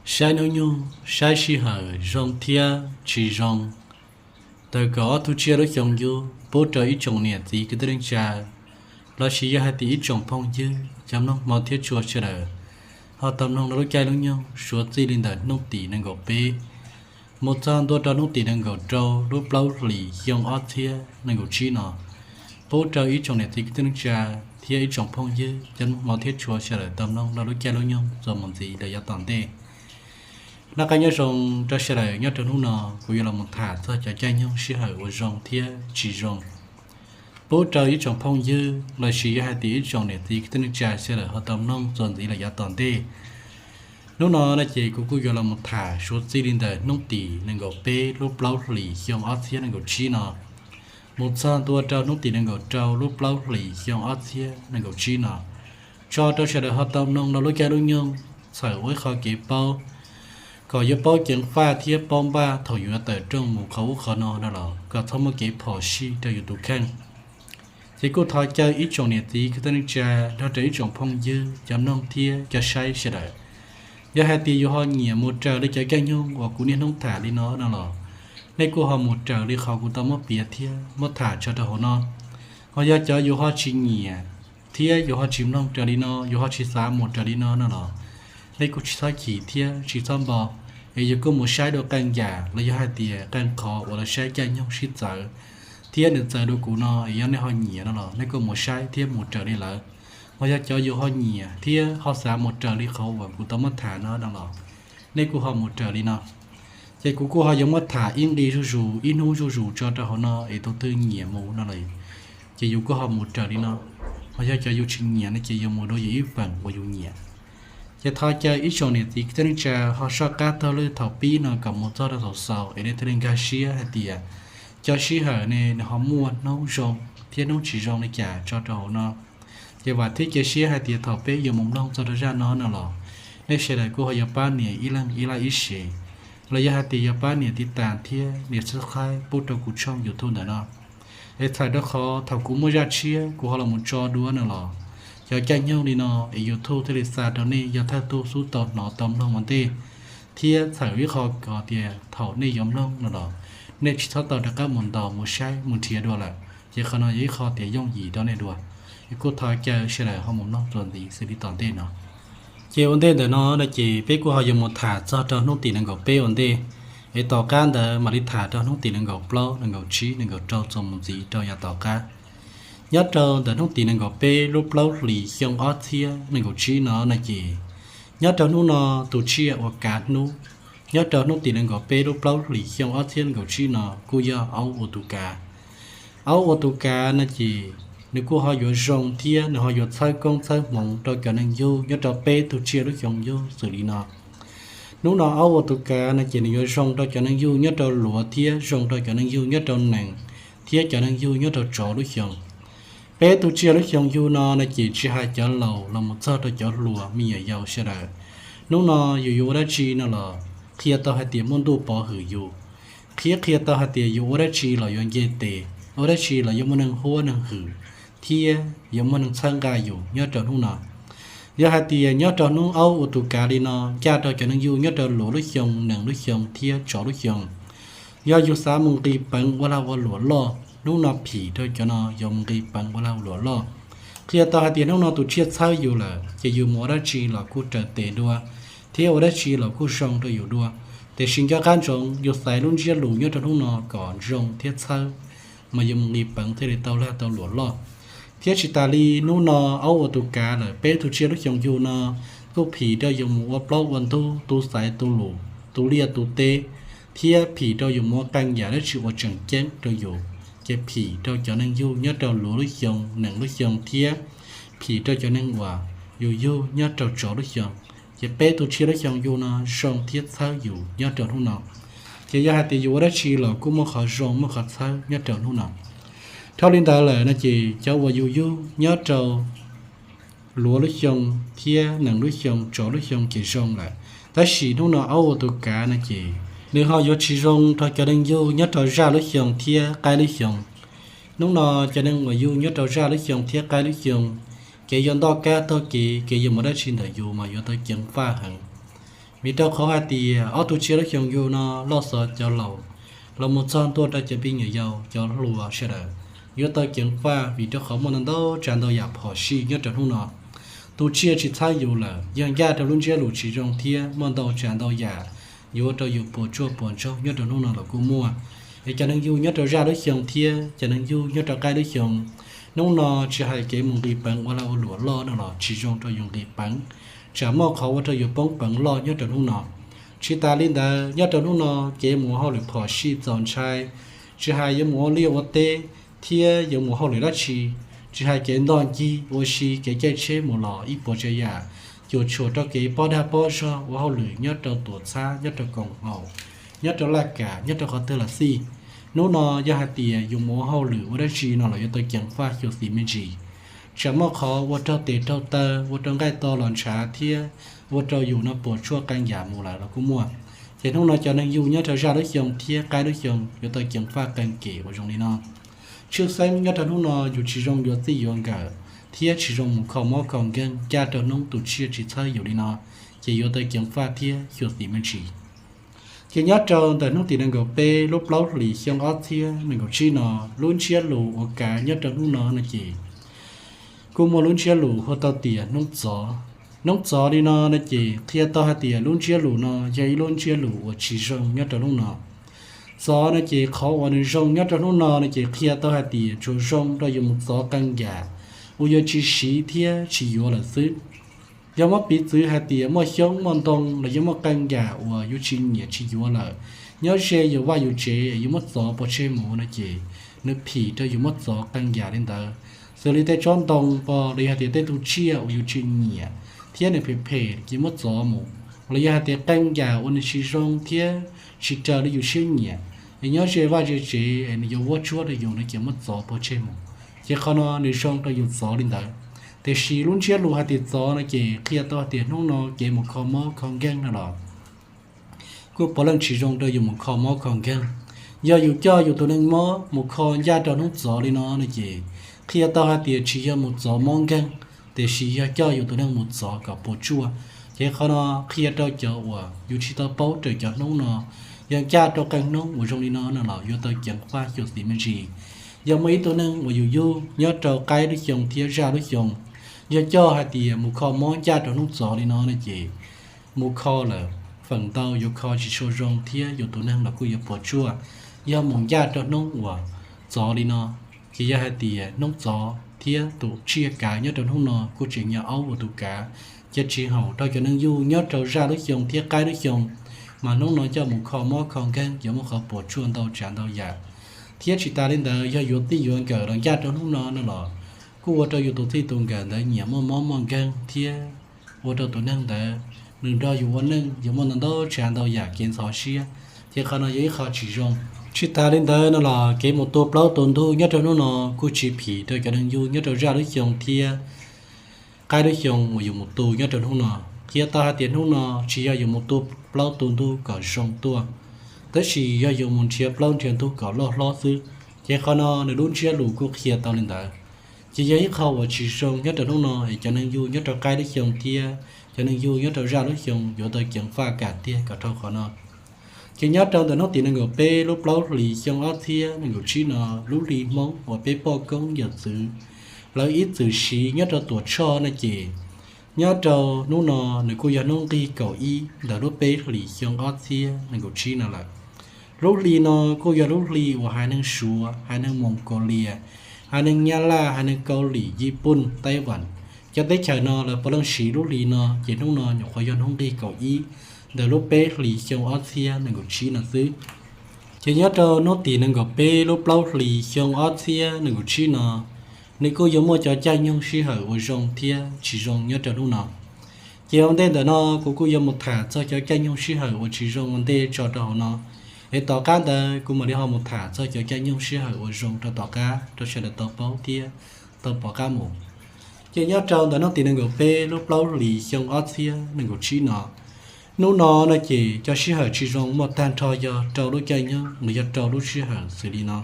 Saib hnub nyoog, saib sij hawm zoo thiab tsis zoo. Tawm kom ob tug tsiaj lub xyoo yug pub rau ib tsoom niam txiv kwv tij neej tsa, lossis yog hais tias ib tsoom phooj ywg cov mloog hmov thiab tshua sawv daws ho tau mloog rau lub caij lub nyoog suav txij li ntawm hnub tim nees nkaum peb mus txog ntua rau hnub tim nees nkaum rau lub plaub hlis xyoo ob txhiab nees nkaum tsib no, pub rau ib tsoom niam txiv kwv tij neej tsa thiab ib tsoom phooj ywg cov mloog hmov thiab tshua sawv daws tau mloog rau lub caij lub nyoog txuas mus ntxiv rau yav tom ntej. Noj qab nyob zoo rau sawv daws. Nyob rau hnub no kuv yuav los mus tham txog cov caij nyoog sij hawm uas zoo thiab tsis zoo pub rau ib tsoom phooj ywg lossis yog hais tias ib tsoom niam txiv kwv tij neej tsa sawv daws ho tau mloog txuas ntxiv rau yav tom ntej. Hnub no no ces kuv kuj yuav los mus tham suav txij li ntawm hnub tim nees nkaum peb lub plaub hlis xyoo ob txhiab nees nkaum tsib no mus txog ntua rau hnub tim nees nkaum rau lub plaub hlis xyoo ob txhiab nees nkaum tsib no, tso rau sawv daws ho tau mloog rau lub caij lub nyoog txhawm ua ib qho kev paub, kom yuav paub ceev faj thiab paub npaj thaum yuav tawm rooj mus qhov ub qhov no no los kom txhob muaj kev phom sij rau yus tus kheej. Ces kuj thov caw ib tsoom niam txiv kwv tij neej tsa nrog rau ib tsoom phooj ywg cov mloog thiab cov saib sawv daws, yog hais tias yus ho nyiam mus raws li cov caij nyoog uas kuv niaj hnub tham li no no los nej kuj ho mus raws li qhov kuv tau muab piav thiab muab tham tso rau hauv no. Ho yog cov yus ho tsis nyiam thiab yus ho tsis mloog raws li no, yus ho tsis xav mus raws li no no los nej kuj tsis txhob chim thiab tsis txhob npo, es yus kuj mus saib dua qee yam los yog hais tias qee qhov uas lawv saib caij nyoog sib txawv thiab nws txawv dua kuv no es yog nej ho nyiam no los nej kuj mus saib thiab mus raws li lawv. Ho yog cov yus ho nyiam thiab ho xav mus raws li qhov uas kuv tau muab tham no no los nej kuj ho mus raws li no. Ces kuv kuj ho yuav muab tham ib nqi zuj zus ib hnub zuj zus tso rau hauv no es tus twg nyiam mus no los ces yus kuj ho mus raws li no. Ho yog cov yus tsis nyiam no ces yus mus dua yus ib feem uas yus nyiam. Ces thov caw ib tsoom niam txiv kwv tij neej tsa ho soj qab taug lw thaum pib no kom mus txog rau thaum xaus es nej thiaj li nkag siab hais tias cov sij hawm ne nws ho muaj hnub zoo thiab hnub tsis zoo li cas tso rau hauv no. Ces vam thiab cia siab hais tias thaum peb yuav mus mloog txog rau zaj no no los nej sawv daws kuj ho yuav pab nias ib leeg ib like ib share, los yog hais tias yuav pab nias tiv tas thiab nias subscribe pub rau kuv tshooj YouTube ntawm no. Es txhawm rau qhov thaum kuv muaj zaj tshiab kuv ho los mus tso dua no los cov caij nyoog li no es YouTube thiaj li xa rau nej yog thawj tug xub tau hnov tau mloog ua ntej, thiab txhawm ib qho kom tias thaum nej yuav mloog no los nej tsis txhob tau rov qab mus ntaus mus saib mus nrhiav dua lawm. Ces qhov no yog ib qho tias yooj yim rau nej dua. Es kuj thov caw sawv daws ho mus mloog txuas ntxiv xws li tom ntej no. Ces ua ntej ntawm no no ces peb kuj ho yuav mus tham txog rau hnub tim nees nkaum peb ua ntej, es tom qab ntawd mam li tham rau hnub tim nees nkaum plaub nees nkaum tsib nees nkaum rau txuas mus ntxiv rau yav tom qab. Nyob rau ntawm hnub tim nees nkaum peb lub plaub hlis xyoo ob txhiab nees nkaum tsib no no ces nyob rau hnub no tus tsiaj uas kav hnub nyob rau hnub tim nees nkaum peb lub plaub hlis xyoo ob txhiab nees nkaum tsib no kuj yog aub ua tus kav. Aub ua tus kav no ces nws kuj ho yuav zoo thiab nws ho yuav txhawb koob txhawb hmoov rau cov neeg yug nyob rau peb tug tsiaj lub xyoo yug xws li no. Hnub no aub ua tus kav no ces nws yuav zoo rau cov neeg yug nyob rau luav thiab zoo rau cov neeg yug nyob rau nees thiab cov neeg yug nyob rau tsov lub xyoo. Peb tug tsiaj lub xyoo yug no no ces tsis hais cov laus los mus txog rau cov hluas me nyuam yaus sawv daws, hnub no yus yuav ua dab tsi no los qhia tau hais tias muaj ntuj pov hwm yus, thiab qhia tau hais tias yus ua dab tsi los yuav nce tes, ua dab tsi los yuav muaj neeg huab neeg hwm, thiab yuav muaj neeg txhawb nqa yus nyob rau hnub no. Yog hais tias nyob rau hnub aub ua tus kav li no ncaj rau cov neeg yug nyob rau luav lub xyoo, nees lub xyoo thiab tsov lub xyoo, yog yus xav mus nqis peev ua lag ua luam loj, hnub no phim rau cov no yuav mus nqis peev ua lag ua luam loj. Qhia tau hais tias hnub no tus tsiaj txhawb yus lawm ces yus mus ua dab tsi los kuj raws tes dua, thiab ua dab tsi los kuj zoo rau yus dua. Tiam sis nco qab ntsoov yus xaiv lub ntsiab lus nyob rau hnub no kom zoo thiab txhawb, mas yuav mus nqis peev thiaj li tau lag tau luam loj. Thiab tsis tas li hnub no aub ua tus kav lawm peb tug tsiaj lub xyoo yug no kuj phim rau yus mus ua plaub ua ntug, tu xaiv tu lus, tu liaj tu teb, thiab phim rau yus mus ua qee yam dab tsi uas tseem ceeb rau yus. Ces phim rau cov neeg yug nyob rau luav lub xyoo, nees lub xyoo thiab phim rau cov neeg uas yus yug nyob rau tsov lub xyoo. Ces peb tug tsiaj lub xyoo yug no zoo thiab txhawb yus nyob rau hnub no. Ces yog hais tias yus ua dab tsi los kuj muaj qhov zoo muaj qhov txhawb nyob rau hnub no. Dhau li ntawd lawm no ces cov uas yus yug nyob rau luav lub xyoo thiab nees lub xyoo, tsov lub xyoo ces zoo lawm. Tab sis hnub no aub ua tus kav no ces nws ho yuav tsis zoo rau cov neeg yug nyob rau zaj lub xyoo thiab qaib lub xyoo. Hnub no cov neeg uas yug nyob rau zaj lub xyoo thiab qaib lub xyoo, kev yuav ntoj kab tog kev, kev yuav mus dab tsi ntawm yus mas yuav tau ceev faj heev. Vim rau qhov hais tias ob tug tsiaj lub xyoo yug no loj xyov cov laus los mus txog ntua rau cov pib nyuam yaus cov hluas sawv daws yuav tau ceev faj vim rau qhov muaj ntau ntau tsav ntau yam phom sij nyob rau hnub no. Tus tsiaj tsis txhawb yus lawm yog ncaj rau lub ntsiab lus tsis zoo thiab muaj ntau tsav ntau yam yuav ua rau yus puas tsuaj puas ntsoog nyob rau hnub no los kuj muaj. Es cov neeg yug nyob rau zaj lub xyoo thiab cov neeg yug nyob rau qaib lub xyoo, hnub no tsis hais kev mus nqis peev ua lag ua luam loj no los tsis zoo rau yus nqis peev, tsam muaj qhov ua rau yus poob peev loj nyob rau hnub no. Tsis tas li ntawd nyob rau hnub no kev mus ua hauj lwm phom sij txaus ntshai, tsis hais yuav mus ua liaj ua teb thiab yuav mus hauj lwm dab tsi, tsis hais kev ntog ncig ua si kev caij tsheb mus los ib puas tsav yam, cuam tshuam rau kev pob dag pob zog ua hauj lwm nyob rau tuam txhab nyob rau koom haum, nyob rau laj kam nyob rau qhov twg los xij. Hnub no yog hais tias yus mus ua hauj lwm ua dab tsi no los yuav tau ceev faj xyuam xim me ntsis, tsam muaj qhov ua raug tes raug taw ua rau nqaij to los ntshav thiab ua rau yus no puas tsuaj qee yam mus lawm los kuj muaj. Ces hnub no cov neeg yug nyob rau zaj lub xyoo thiab qaib lub xyoo yuav tau ceev faj qee kem uas zoo li no. Tshwj xeeb nyob rau hnub no yus tsis zoo yuav txij yuav nkawm thiab tsis zoo mus kho mob kho nkeeg ncaj rau hnub tus tsiaj tsis txhawb yus li no, ces yuav tau ceev faj thiab xyuam xim me ntsis. Ces nyob rau ntawm hnub tim nees nkaum peb lub plaub hlis xyoo ob txhiab nees nkaum tsib no, lub ntsiab lus uas kav nyob rau hnub no no ces kuj muaj lub ntsiab lus hu tau tias hnub txov. Hnub txov li no no ces qhia tau hais tias lub ntsiab lus no yog ib lub ntsiab lus uas tsis zoo nyob rau hnub no. Txov no ces qhov uas nws zoo nyob rau hnub no no ces qhia tau hais tias tsuas zoo rau yus mus txov qee yam uas yuav tsis siv thiab tsis yuav lawm xwb. Yog muab piv txwv hais tias muaj xyoob muaj ntoo los yog muaj qee yam uas yus tsis nyiam tsis yuav lawm, nyob ze yus vaj yus tsev yus muab txov pov tseg mus no ces nws phim rau yus muab txov qee yam li ntawd, xws li tej tsob ntoo pom los yog hais tias tej tug tsiaj uas yus tsis nyiam thiab nws phem phem ces muab txov mus, los yog hais tias qee yam uas nws tsis zoo thiab tsis raws li yus siab nyiam, es nyob ze vaj ze tsev es nws yuav vuab tsuab rau yus no ces muab txov pov tseg mus. Ces qhov no nws zoo rau yus txov li ntawd. Tiam sis lub ntsiab lus hais tias txov no ces qhia tau hais tias hnub no kev mus kho mob kho nkeeg no los kuj puav leej tsis zoo rau yus mus kho mob kho nkeeg. Yog yus coj yus tus neeg mob mus kho ncaj rau hnub txov li no no ces qhia tau hais tias tsis yog mus txov mob nkeeg, tiam sis yog coj yus tus neeg mus txov kom puas tsuaj. Ces qhov no qhia rau cov uas yus tsis tau paub raws cov hnub no, yog ncaj rau qee hnub uas zoo li no no los yuav tau ceev faj xyuam xim me ntsis. Yog muaj ib tug neeg uas yus yug nyob rau qaib lub xyoo thiab zaj lub xyoo, yog coj hais tias mus kho mob ncaj rau hnub txov li no no ces mus kho lawm feem ntau yuav kho tsis tshua zoo thiab yus tus neeg los kuj yuav puas tsuaj. Yog mus ncaj rau hnub uas txov li no, ces yog hais tias hnub txov thiab tus tsiaj kav nyob rau hnub no kuj tseem yog aub uas tus kav, ces tsis haum rau cov neeg yug nyob rau zaj lub xyoo thiab qaib lub xyoo, mas hnub no coj mus kho mob kho nkeeg yuav muaj qhov puas tsuaj ntau tsav ntau yam. Thiab tsis tas li ntawd yog yuav txij yuav nkawm los ncaj rau hnub no no los kuj ua rau yus tus txij tus nkawm ntawd nyiam muaj mob muaj nkeeg thiab ua rau tus neeg ntawd nws nrog yus ua neej yuav muaj ntau ntau tsav ntau yam kev ntxhov siab, ces qhov no yog ib qho tsis zoo. Tsis tas li ntawd no los kev mus tu plaub tu ntug nyob rau hnub no kuj tsis phim rau cov neeg yug nyob rau zaj lub xyoo thiab qaib lub xyoo uas yus mus tu nyob rau hnub no. Qhia tau hais tias hnub no tsis yog yus mus tu plaub tu ntug kom zoo tuaj, tab sis yog yus mus nrhiav plaub nrhiav ntug kom loj hlob xwb, ces qhov no nws lub ntsiab lus kuj qhia tau li ntawd. Ces yog ib qho uas tsis zoo nyob rau hnub no es cov neeg yug nyob rau qaib lub xyoo thiab cov neeg yug nyob rau zaj lub xyoo yuav tau ceev faj kam tiag kom dhau qhov no. Ces nyob rau ntawm hnub tim nees nkaum peb lub plaub hlis xyoo ob txhiab nees nkaum tsib no, lub hli Hmoob uas peb poj koob yawm txwv lawv ib txwm siv nyob rau Tuam Tshoj no ces nyob rau hnub no nws kuj yog hnub nqig kaum ib ntawm lub peb hlis xyoo ob txhiab nees nkaum tsib no lawm. Lub hli no kuj yog lub hli uas haiv neeg Suav, haiv neeg Moos Kaus Lias, haiv neeg Nyab Laj, haiv neeg Kaus Lim, Yij Pooj, Taiv Vam, cov teb chaws no lawv puav leej siv lub hli no, ces hnub no nyuam qhuav yog hnub nqig kaum ib ntawm lub peb hlis xyoo ob txhiab nees nkaum tsib no xwb. Ces nyob rau hnub tim nees nkaum peb lub plaub hlis xyoo ob txhiab nees nkaum tsib no, nws kuj yuav muaj cov caij nyoog sij hawm uas zoo thiab tsis zoo nyob rau hnub no. Ces ua ntej ntawm no kuv kuj yuav mus tham txog cov caij nyoog sij hawm uas tsis zoo ua ntej tso rau hauv no, es tom qab ntawd kuv mam li ho mus tham txog cov caij nyoog sij hawm uas zoo rau tom qab rau sawv daws tau paub thiab tau pom qab mus. Ces nyob rau ntawm hnub tim nees nkaum peb lub plaub hlis xyoo ob txhiab nees nkaum tsib no, hnub no no ces cov sij hawm tsis zoo muaj tag nrho yog rau lub caij nyoog los yog rau lub sij hawm xws li no.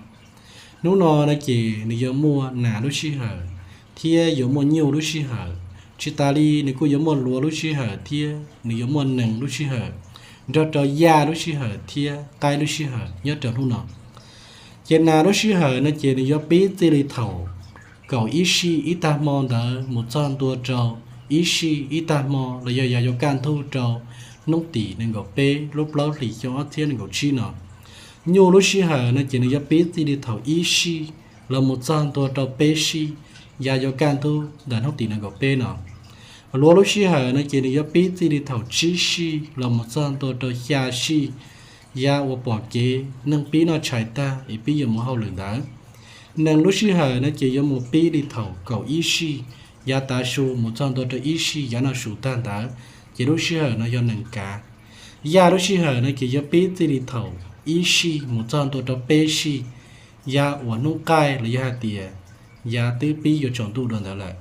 Hnub no no ces nws yuav muaj nas lub sij hawm thiab yuav muaj nyuj lub sij hawm, Tsis tas li nws kuj yuav muaj luav lub sij hawm thiab nws yuav muaj nees lub sij hawm, nrog rau yaj lub sij hawm thiab qaib lub sij hawm nyob rau hnub no. Ces nas lub sij hawm no ces nws yuav pib txij li thaum kaum ib sij ib tag hmo ntawd mus txog ntua rau ib sij ib tag hmo los yog yog yuav kaj ntug rau hnub tim nees nkaum peb lub plaub hlis xyoo ob txhiab nees nkaum tsib no. Nyuj lub sij hawm no ces nws yuav pib txij li thaum ib sij los mus txog ntua rau peb sij, yav yuav kaj ntug ntawm hnub tim nees nkaum peb no. Luav lub sij hawm no ces nws yuav pib txij li thaum tsib sij los mus txog ntua rau xya sij, yav uas pom kev neeg pib noj tshais tag es pib yuav mus hauj lwm ntawd. Nees lub sij hawm no ces yuav mus pib li thaum kaum ib sij yav tav su mus txog ntua rau ib sij yav noj su tag ntawd, ces lub sij hawm no yog nees kav. Yaj lub sij hawm no ces yuav pib txij li thaum ib sij mus txog ntua rau peb sij, yav uas hnub qaij los yog hais tias yav twb pib yuav tsaus ntuj dua ntawd lawm.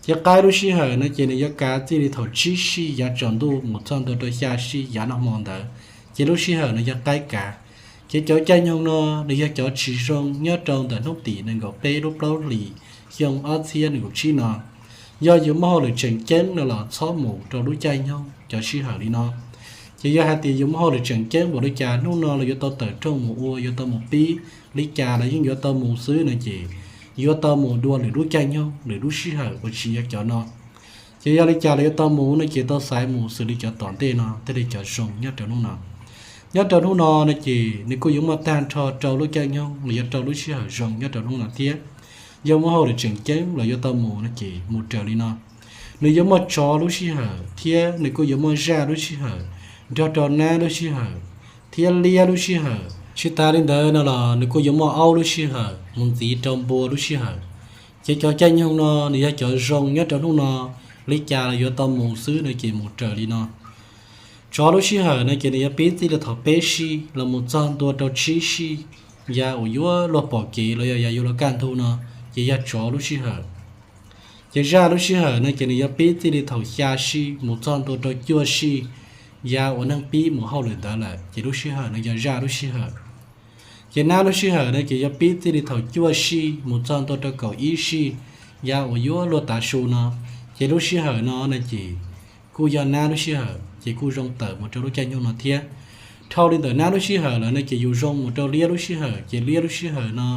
Ces qaib lub sij hawm no ces nws yuav kav txij li thaum tsib sij yav tsaus ntuj mus txog ntua rau xya sij yav noj hmo ntawd, ces lub sij hawm no yog qaib kav. Ces cov caij nyoog no nws yog cov tsis zoo nyob rau ntawm hnub tim nees nkaum peb lub plaub hlis xyoo ob txhiab nees nkaum tsib no. Yog yus muaj hauj lwm tseem ceeb no los txhob mus rau lub caij nyoog cov sij hawm li no. Ces yog hais tias yus muaj hauj lwm tseem ceeb npaum li cas hnub no los yuav tau tawm rooj mus ua, yuav tau mus pib li cas los yeej yuav tau mus xwb no ces yuav tau mus dua lwm lub caij nyoog lwm lub sij hawm uas tsis yog cov no. Ces yog li cas los yuav tau mus no ces tau xaiv mus xws li cov tom ntej no thiaj li cov zoo nyob rau hnub no. Nyob rau hnub no no ces nws kuj yuav muaj tag nrho rau lub caij nyoog los yog rau lub sij hawm zoo nyob rau hnub no thiab. Yog muaj hauj lwm tseem ceeb los yuav tau mus no ces mus raws li no. Nws yuav muaj tsov lub sij hawm thiab nws kuj yuav muaj zaj lub sij hawm, nrog rau nab lub sij hawm, thiab liab lub sij hawm. Tsis tas li ntawd no los nws kuj yuav muaj aub lub sij hawm mus ntxiv rau npua lub sij hawm. Ces cov caij nyoog no nws yog cov zoo nyob rau hnub no, li cas los yuav tau mus xwb no ces mus raws li no. Tsov lub sij hawm no ces nws yuav pib txij li thaum peb sij los mus txog ntua rau tsib sij, yav uas yuav luag pom kev los yog yav yuav luag kaj ntug no, ces yog tsov lub sij hawm. Ces zaj lub sij hawm no ces nws yuav pib txij li thaum xya sij mus txog ntua rau cuaj sij, yav uas neeg pib mus hauj lwm ntawd lawm, ces lub sij hawm no yog zaj lub sij hawm. Ces nab lub sij hawm no ces yuav pib txij li thaum cuaj sij mus txog ntua rau kaum ib sij, yav uas yuav luag tav su no, ces lub sij hawm no no ces kuj yog nab lub sij hawm, ces kuj zoo tawm mus rau lub caij nyoog no thiab. Dhau li ntawm nab lub sij hawm lawm no ces yus zoo mus rau liab lub sij hawm, ces liab lub sij hawm no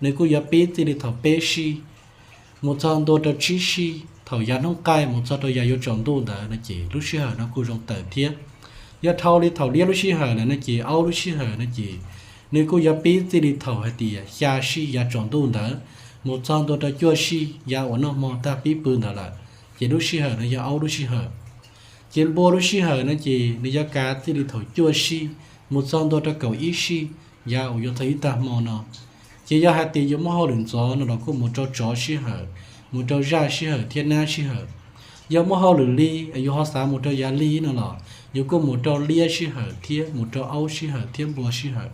nws kuj yuav pib txij li thaum peb sij mus txog ntua rau tsib sij, thaum yav hnub qaij mus txog rau yav yuav tsaus ntuj ntawd no ces lub sij hawm no kuj zoo tawm thiab. Yog dhau li thaum liab lub sij hawm lawm no ces aub lub sij hawm no ces nws kuj yuav pib txij li thaum hais tias xya sij yav tsaus ntuj ntawd mus txog ntua rau cuaj sij yav uas noj hmo tag pib pw ntawd lawm, ces lub sij hawm no yog aub lub sij hawm. Ces npua lub sij hawm no ces nws yuav kav txij li thaum cuaj sij mus txog ntua rau kaum ib sij, yav uas yuav txog ib tag hmo no. Ces yog hais tias yus muaj hauj lwm ntxov no los kuj mus rau tsov sij hawm, mus rau zaj sij hawm thiab nab sij hawm. Yog muaj hauj lwm li, yus ho xav mus rau yav li no los yus kuj mus rau liab sij hawm thiab mus rau aub sij hawm thiab npua sij hawm.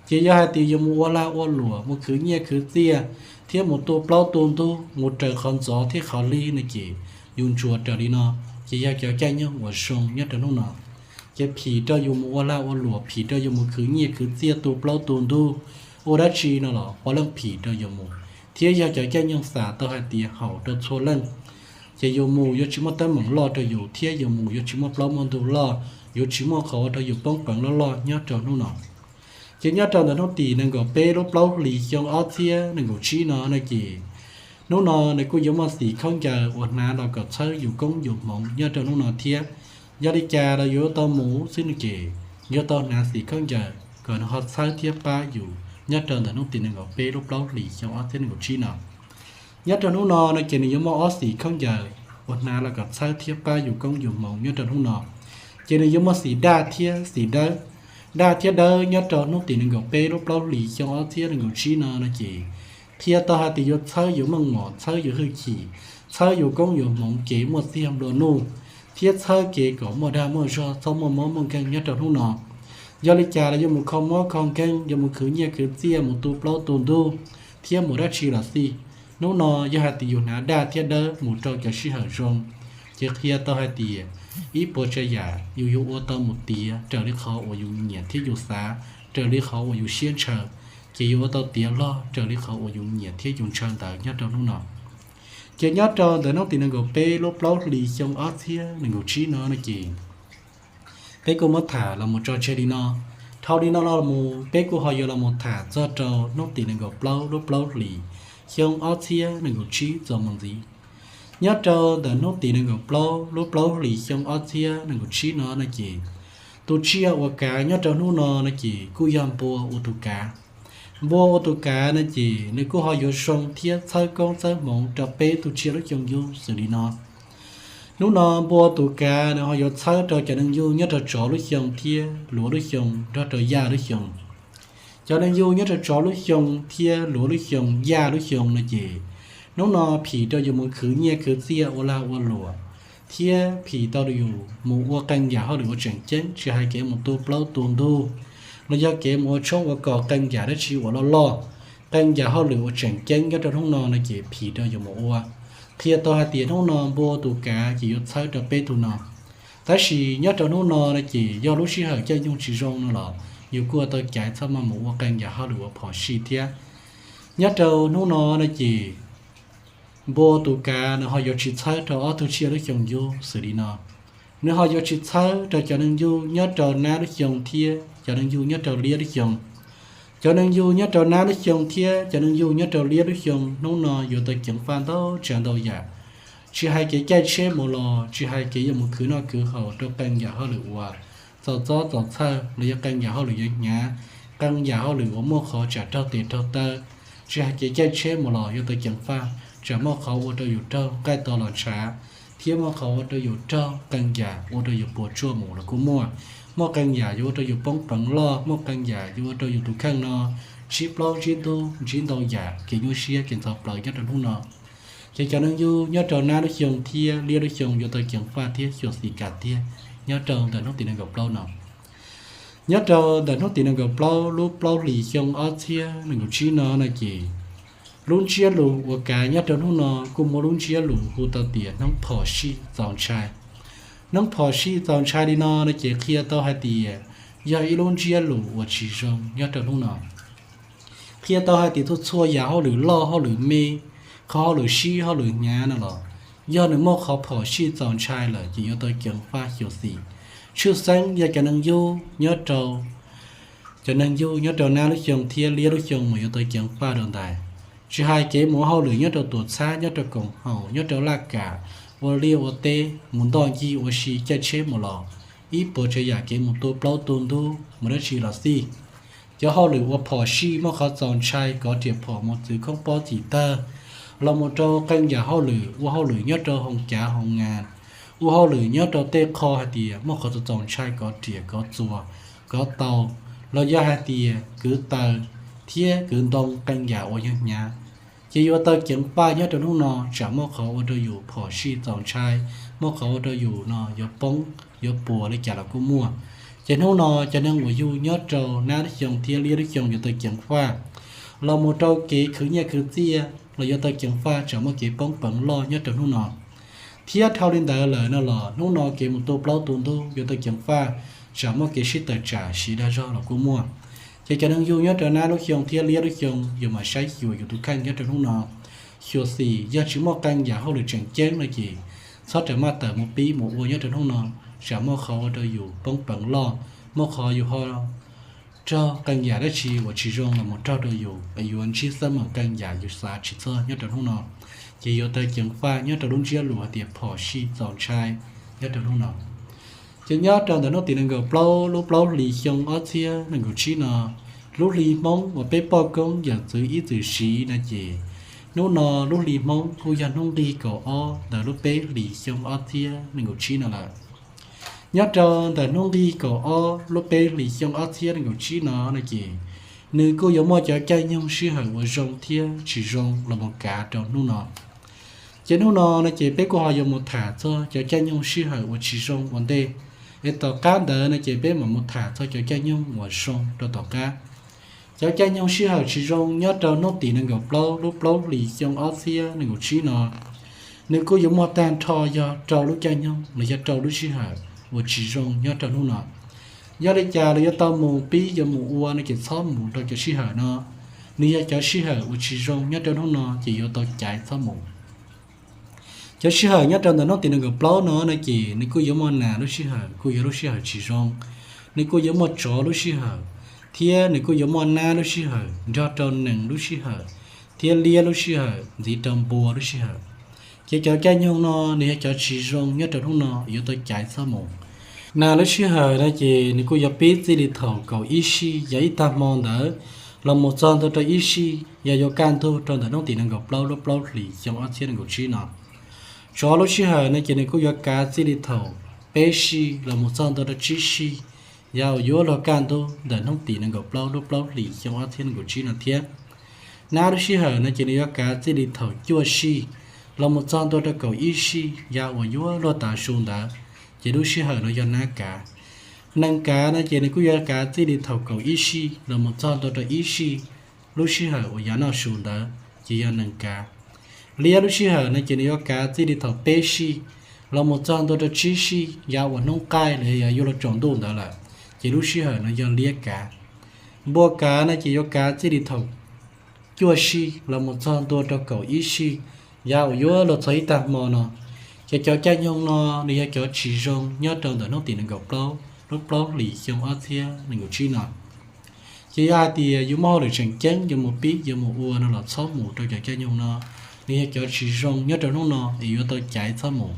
Ces yog hais tias yus mus ua lag ua luam, mus khwv nyiaj khwv txiaj, thiab mus tu plaub tu ntug, mus raws qhov ntxov thiab qhov li no ces yus ntsuas raws li no, ces yog cov caij nyoog uas zoo nyob rau hnub no. Ces phim rau yus mus ua lag ua luam, phim rau yus mus khwv nyiaj khwv txiaj, tu plaub tu ntug, ua dab tsi no los puav leej phim rau yus mus, thiab yog cov caij nyoog xam tau hais tias haum rau txhua leej. Ces yus mus yuav tsis muaj teeb meem loj rau yus, thiab yus mus yuav tsis muaj plaub muaj ntug loj, yuav tsis muaj qhov ua rau yus poob peev loj loj nyob rau hnub no. Ces nyob rau ntawm hnub tim nees nkaum peb lub plaub hlis xyoo ob txhiab nees nkaum tsib no no ces hnub no nws kuj yuav muaj xim khaub ncaws uas hnav los kom txhawb yus koob yus hmoov nyob rau hnub no thiab. Yog li cas los yuav tau mus xwb no ces yuav tau hnav xim khaub ncaws kom nws ho txhawb thiab pab yus nyob rau ntawm hnub tim nees nkaum peb lub plaub hlis xyoo ob txhiab nees nkaum tsib no. Nyob rau hnub no no ces nws yuav muaj ob xim khaub ncaws uas hnav los kom txhawb thiab pab yus koob yus hmoov nyob rau hnub no. Ces nws yuav muaj xim daj thiab xim dawb. Daj thiab dawb nyob rau hnub tim nees nkaum peb lub plaub hlis xyoo ob txhiab nees nkaum tsib no no ces qhia tau hais tias yuav txhawb yus meej mom, txhawb yus hwj chim, txhawb yus koob yus hmoov, kev muaj txiag nplua nuj, thiab txhawb kev kom muaj dag muaj zog, txhob muaj mob muaj nkeeg nyob rau hnub no. Yog li cas los yuav mus kho mob kho nkeeg, yuav mus khwv nyiaj khwv txiaj, mus tu plaub tu ntug, thiab mus dab tsi los xij, hnub no yog hais tias yus hnav daj thiab dawb mus rau cov sij hawm zoo, ces qhia tau hais tias ib puas tsav yam yus yuav ua tau mus tiav raws li qhov uas yus nyiam thiab yus xav, raws li qhov uas yus siab ntshaw, ces yuav ua tau tiav log raws li qhov uas yus nyiam thiab yus ntshaw ntawd nyob rau hnub no. Ces nyob rau ntawm hnub tim nees nkaum peb lub plaub hlis xyoo ob txhiab nees nkaum tsib no no ces peb kuj muab tham los mus tso tseg li no. Dhau li no los mus peb kuj ho yuav los mus tham txog rau hnub tim nees nkaum plaub lub plaub hlis xyoo ob txhiab nees nkaum tsib txuas mus ntxiv. Nyob rau ntawm hnub tim nees nkaum plaub lub plaub hlis xyoo ob txhiab nees nkaum tsib no no ces tus tsiaj uas kav nyob rau hnub no no ces kuj yog npua ua tus kav. Npua ua tus kav no ces nws kuj ho yuav zoo thiab txhawb koob txhawb hmoov rau peb tug tsiaj lub xyoo yug xws li no. Hnub no npua tus kav nws ho yuav txhawb rau cov neeg yug nyob rau tsov lub xyoo thiab luav lub xyoo nrog rau yaj lub xyoo. Cov neeg yug nyob rau tsov lub xyoo thiab luav lub xyoo yaj lub xyoo no ces hnub no phim rau yus mus khwv nyiaj khwv txiaj ua lag ua luam, thiab phim tau yus mus ua qee yam hauj lwm uas tseem ceeb, tsis hais kev mus tua plaub tua ntug los yog kev mus ua tshoob ua kos, qee yam dab tsi uas loj loj, qee yam hauj lwm uas tseem ceeb nyob rau hnub no no ces phim rau yus mus ua. Qhia tau hais tias hnub no npua tus kav ces yuav txhawb rau peb tug no. Tab sis nyob rau hnub no no ces yog lub sij hawm caij nyoog tsis zoo no los yus kuj ua tau caiv txhob maj mus ua qee yam hauj lwm uas phom sij thiab. Nyob rau hnub no no ces npua tus kav nws ho yuav tsis txhawb rau ob tug tsiaj lub xyoo yug xws li no. Nws ho yuav tsis txhawb rau cov neeg yug nyob rau nab lub xyoo thiab cov neeg yug nyob rau liab lub xyoo. Cov neeg yug nyob rau nab lub xyoo thiab cov neeg yug nyob rau liab lub xyoo hnub no yuav tau ceev faj ntau tsav ntau yam. Tsis hais kev caij tsheb mus los, tsis hais kev yuav mus khwv noj khwv haus rau qee yam hauj lwm uas txaus txob txaus txhawj los yog qee yam hauj lwm yuav hnyav, qee yam hauj lwm uas muaj qhov tsam raug tes raug taw. Tsis hais kev caij tsheb mus los yuav tau ceev faj, tsam muaj qhov ua rau yus raug nqaij to los ntshav, thiab muaj qhov ua rau yus raug qee yam ua rau yus puas tsuaj mus los kuj muaj. Muaj qee yam yuav ua rau yus poob peev loj, muaj qee yam yuav ua rau yus tus kheej no ntsib plaub ntsib ntug, ntsib ntau yam kev nyuaj siab kev ntxhov plawv nyob rau hnub no. Ces cov neeg yug nyob rau nab lub xyoo thiab liab lub xyoo yuav tau ceev faj thiab xyuam xim kam tiag nyob rau ntawm hnub tim nees nkaum plaub no. Nyob rau ntawm hnub tim nees nkaum plaub lub plaub hlis xyoo ob txhiab nees nkaum tsib no no ces lub ntsiab lus uas kav nyob rau hnub no kuj muaj lub ntsiab lus hu tau tias hnub phom sij txaus ntshai. Hnub phom sij txaus ntshai li no no ces qhia tau hais tias yog ib lub ntsiab lus uas tsis zoo nyob rau hnub no. Qhia tau hais tias txhua txhua yam hauj lwm loj hauj lwm me, qhov hauj lwm sib hauj lwm hnyav no los yog nws muaj qhov phom sij txaus ntshai lawm ces yuav tau ceev faj xyuam xim. Tshwj xeeb yog cov neeg yug nyob rau, cov neeg yug nyob rau nab lub xyoo thiab liab lub xyoo mas yuav tau ceev faj rau ntawd. Tsis hais kev mus ua hauj lwm nyob rau tuam txhab, nyob rau koom haum, nyob rau laj kam, ua liaj ua teb, mus ntoj ncig ua si, caij tsheb mus los, ib puas tsav yam kev mus tua plaub tua ntug mus dab tsi los xij, cov hauj lwm uas phom sij muaj qhov txaus ntshai kov riam phom mus txwv khoob pob txim tawg, los mus rau qee yam hauj lwm ua hauj lwm nyob rau hoo cav hoo ngas, ua hauj lwm nyob rau tej qho hais tias muaj qhov txaus ntshai kov riam kov txuas, kov tau, los yog hais tias kwv taws thiab kwv ntoo qee yam uas yog hnyav, ces yuav tau ceev faj nyob rau hnub no tsam muaj qhov ua rau yus phom sij txaus ntshai, muaj qhov ua rau yus no yuav poob yuav puas li cas los kuj muaj. Ces hnub no cov neeg uas yug nyob rau nab lub xyoo thiab liab lub xyoo yuav tau ceev faj, los mus rau kev khwv nyiaj khwv txiaj los yuav tau ceev faj tsam muaj kev poob peev loj nyob rau hnub no. Thiab dhau li ntawd lawm no los hnub no kev mus tua plaub tua ntug yuav tau ceev faj tsam muaj kev sib tawm tsam siv dag zog los kuj muaj. Ces cov neeg yug nyob rau nab lub xyoo thiab liab lub xyoo yus mam saib xyuas yus tus kheej nyob rau hnub no. Xyuam xim yog tsis muaj qee yam hauj lwm tseem ceeb no ces txhob rawm maj tawm mus pib mus ua nyob rau hnub no, tsam muaj qhov ua rau yus poob peev loj, muaj qhov yus ho raug qee yam dab tsi uas tsis zoo los mus raug rau yus, yuav ntsib xab meem qee yam yus xav tsis txog nyob rau hnub no, ces yuav tau ceev faj nyob rau lub ntsiab lus hais tias phom sij txaus ntshai nyob rau hnub no. Ces nyob rau ntawm hnub tim nees nkaum plaub lub plaub hlis xyoo ob txhiab nees nkaum tsib no, lub hli Hmoob uas peb poj koob yawm txwv ib txwm siv no ces hnub no lub hli Hmoob kuj yog hnub nqig kaum ob ntawm lub peb hlis xyoo ob txhiab nees nkaum tsib no lawm. Nyob rau ntawm hnub nqig kaum ob lub peb hlis xyoo ob txhiab nees nkaum tsib no no ces nws kuj yuav muaj cov caij nyoog sij hawm uas zoo thiab tsis zoo los mus kav rau hnub no. Ces hnub no no ces peb kuj ho yuav mus tham txog cov caij nyoog sij hawm uas tsis zoo ua ntej, es tom qab ntawd no ces peb mam mus tham txog cov caij nyoog uas zoo rau tom qab. Cov caij nyoog sij hawm tsis zoo nyob rau hnub tim nees nkaum plaub lub plaub hlis xyoo ob txhiab nees nkaum tsib no, nws kuj yuav muaj tag nrho yog rau lub caij nyoog los yog rau lub sij hawm uas tsis zoo nyob rau hnub no. Yog li cas los yuav tau mus pib yuav mus ua no ces txhob mus rau cov sij hawm no. Nws yog cov sij hawm uas tsis zoo nyob rau hnub no ces yuav tau caiv txhob mus. Cov sij hawm nyob rau ntawm hnub tim nees nkaum plaub no no ces nws kuj yuav muaj nas lub sij hawm kuj yog lub sij hawm tsis zoo, nws kuj yuav muaj tsov lub sij hawm, thiab nws kuj yuav muaj nab lub sij hawm nrog rau nees lub sij hawm, thiab liab lub sij hawm ntxiv rau npua lub sij hawm. Ces cov caij nyoog no nws yog cov tsis zoo nyob rau hnub no yuav tau caiv txhob mus. Nas lub sij hawm no ces nws kuj yuav pib txij li thaum kaum ib sij yog ib tag hmo ntawd los mus txog ntua rau ib sij yog yuav kaj ntug rau ntawm hnub tim nees nkaum plaub lub plaub hlis xyoo ob txhiab nees nkaum tsib no. Tsov lub sij hawm no ces nws kuj yuav kav txij li thaum peb sij los mus txog ntua rau tsib sij yog uas yuav luag kaj ntug ntawm hnub tim nees nkaum plaub lub plaub hlis xyoo ob txhiab nees nkaum tsib no thiab. Nab lub sij hawm no ces nws yuav kav txij li thaum cuaj sij los mus txog ntua rau kaum ib sij yog uas yuav luag tav su ntawd, ces lub sij hawm no yog nab kav. Nees kav no ces nws kuj yuav kav txij li thaum kaum ib sij los mus txog ntua rau ib sij, lub sij hawm uas yav noj su ntawd ces yog nees kav. Liab lub sij hawm no ces nws yuav kav txij li thaum peb sij los mus txog ntua rau tsib sij yog uas hnub qaij los yog yuav luag tsaus ntuj ntawd lawm, ces lub sij hawm no yog liab kav. Npua kav no ces yuav kav txij li thaum cuaj sij los mus txog ntua rau kaum ib sij yog uas yuav luag txog ib tag hmo no. Ces cov caij nyoog no nws yog cov tsis zoo nyob rau ntawm hnub tim nees nkaum plaub lub plaub hlis xyoo ob txhiab nees nkaum tsib no. Ces yog hais tias yus muaj hauj lwm tseem ceeb yuav mus pib yuav mus ua no los txhob mus rau cov caij nyoog no, nws yog cov tsis zoo nyob rau hnub no es yuav tau caiv txhob mus.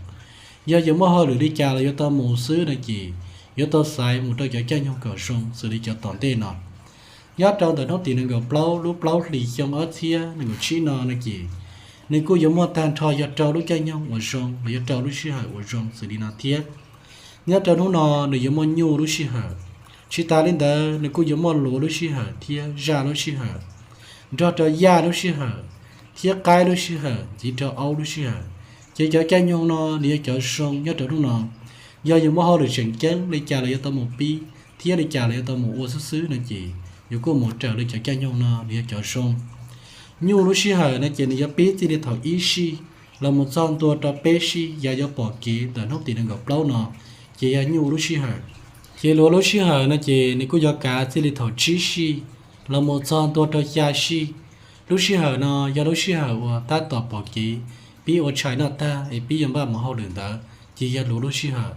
Yog yus muaj hauj lwm li cas los yuav tau mus xwb no ces yuav tau xaiv mus rau cov caij nyoog kom zoo xws li cov tom ntej no. Nyob rau ntawm hnub tim nees nkaum plaub lub plaub hlis xyoo ob txhiab nees nkaum tsib no no ces nws kuj yuav muaj tag nrho yog rau lub caij nyoog uas zoo los yog rau lub sij hawm uas zoo xws li no thiab. Nyob rau hnub no nws yuav muaj nyuj lub sij hawm. Tsis tas li ntawd nws kuj yuav muaj luav lub sij hawm thiab zaj lub sij hawm, nrog rau yaj lub sij hawm, thiab qaib lub sij hawm ntxiv rau aub lub sij hawm. Ces cov caij nyoog no nws yog cov zoo nyob rau hnub no. Yog yus muaj hauj lwm tseem ceeb li cas los yuav tau mus pib thiab li cas los yuav tau mus ua xwb xwb no ces yus kuj mus raws li cov caij nyoog no nws yog cov zoo. Nyuj lub sij hawm no ces nws yuav pib txij li thaum ib sij los mus txog ntua rau peb sij yog yuav pom kev ntawm hnub tim nees nkaum plaub no, ces yog nyuj lub sij hawm. Ces luav lub sij hawm no ces nws kuj yuav kav txij li thaum tsib sij los mus txog ntua rau xya sij. Lub sij hawm no yog lub sij hawm uas tab tom pom kev, pib ua tshais noj tag es pib yuav npaj mus hauj lwm ntawd, ces yog luav lub sij hawm.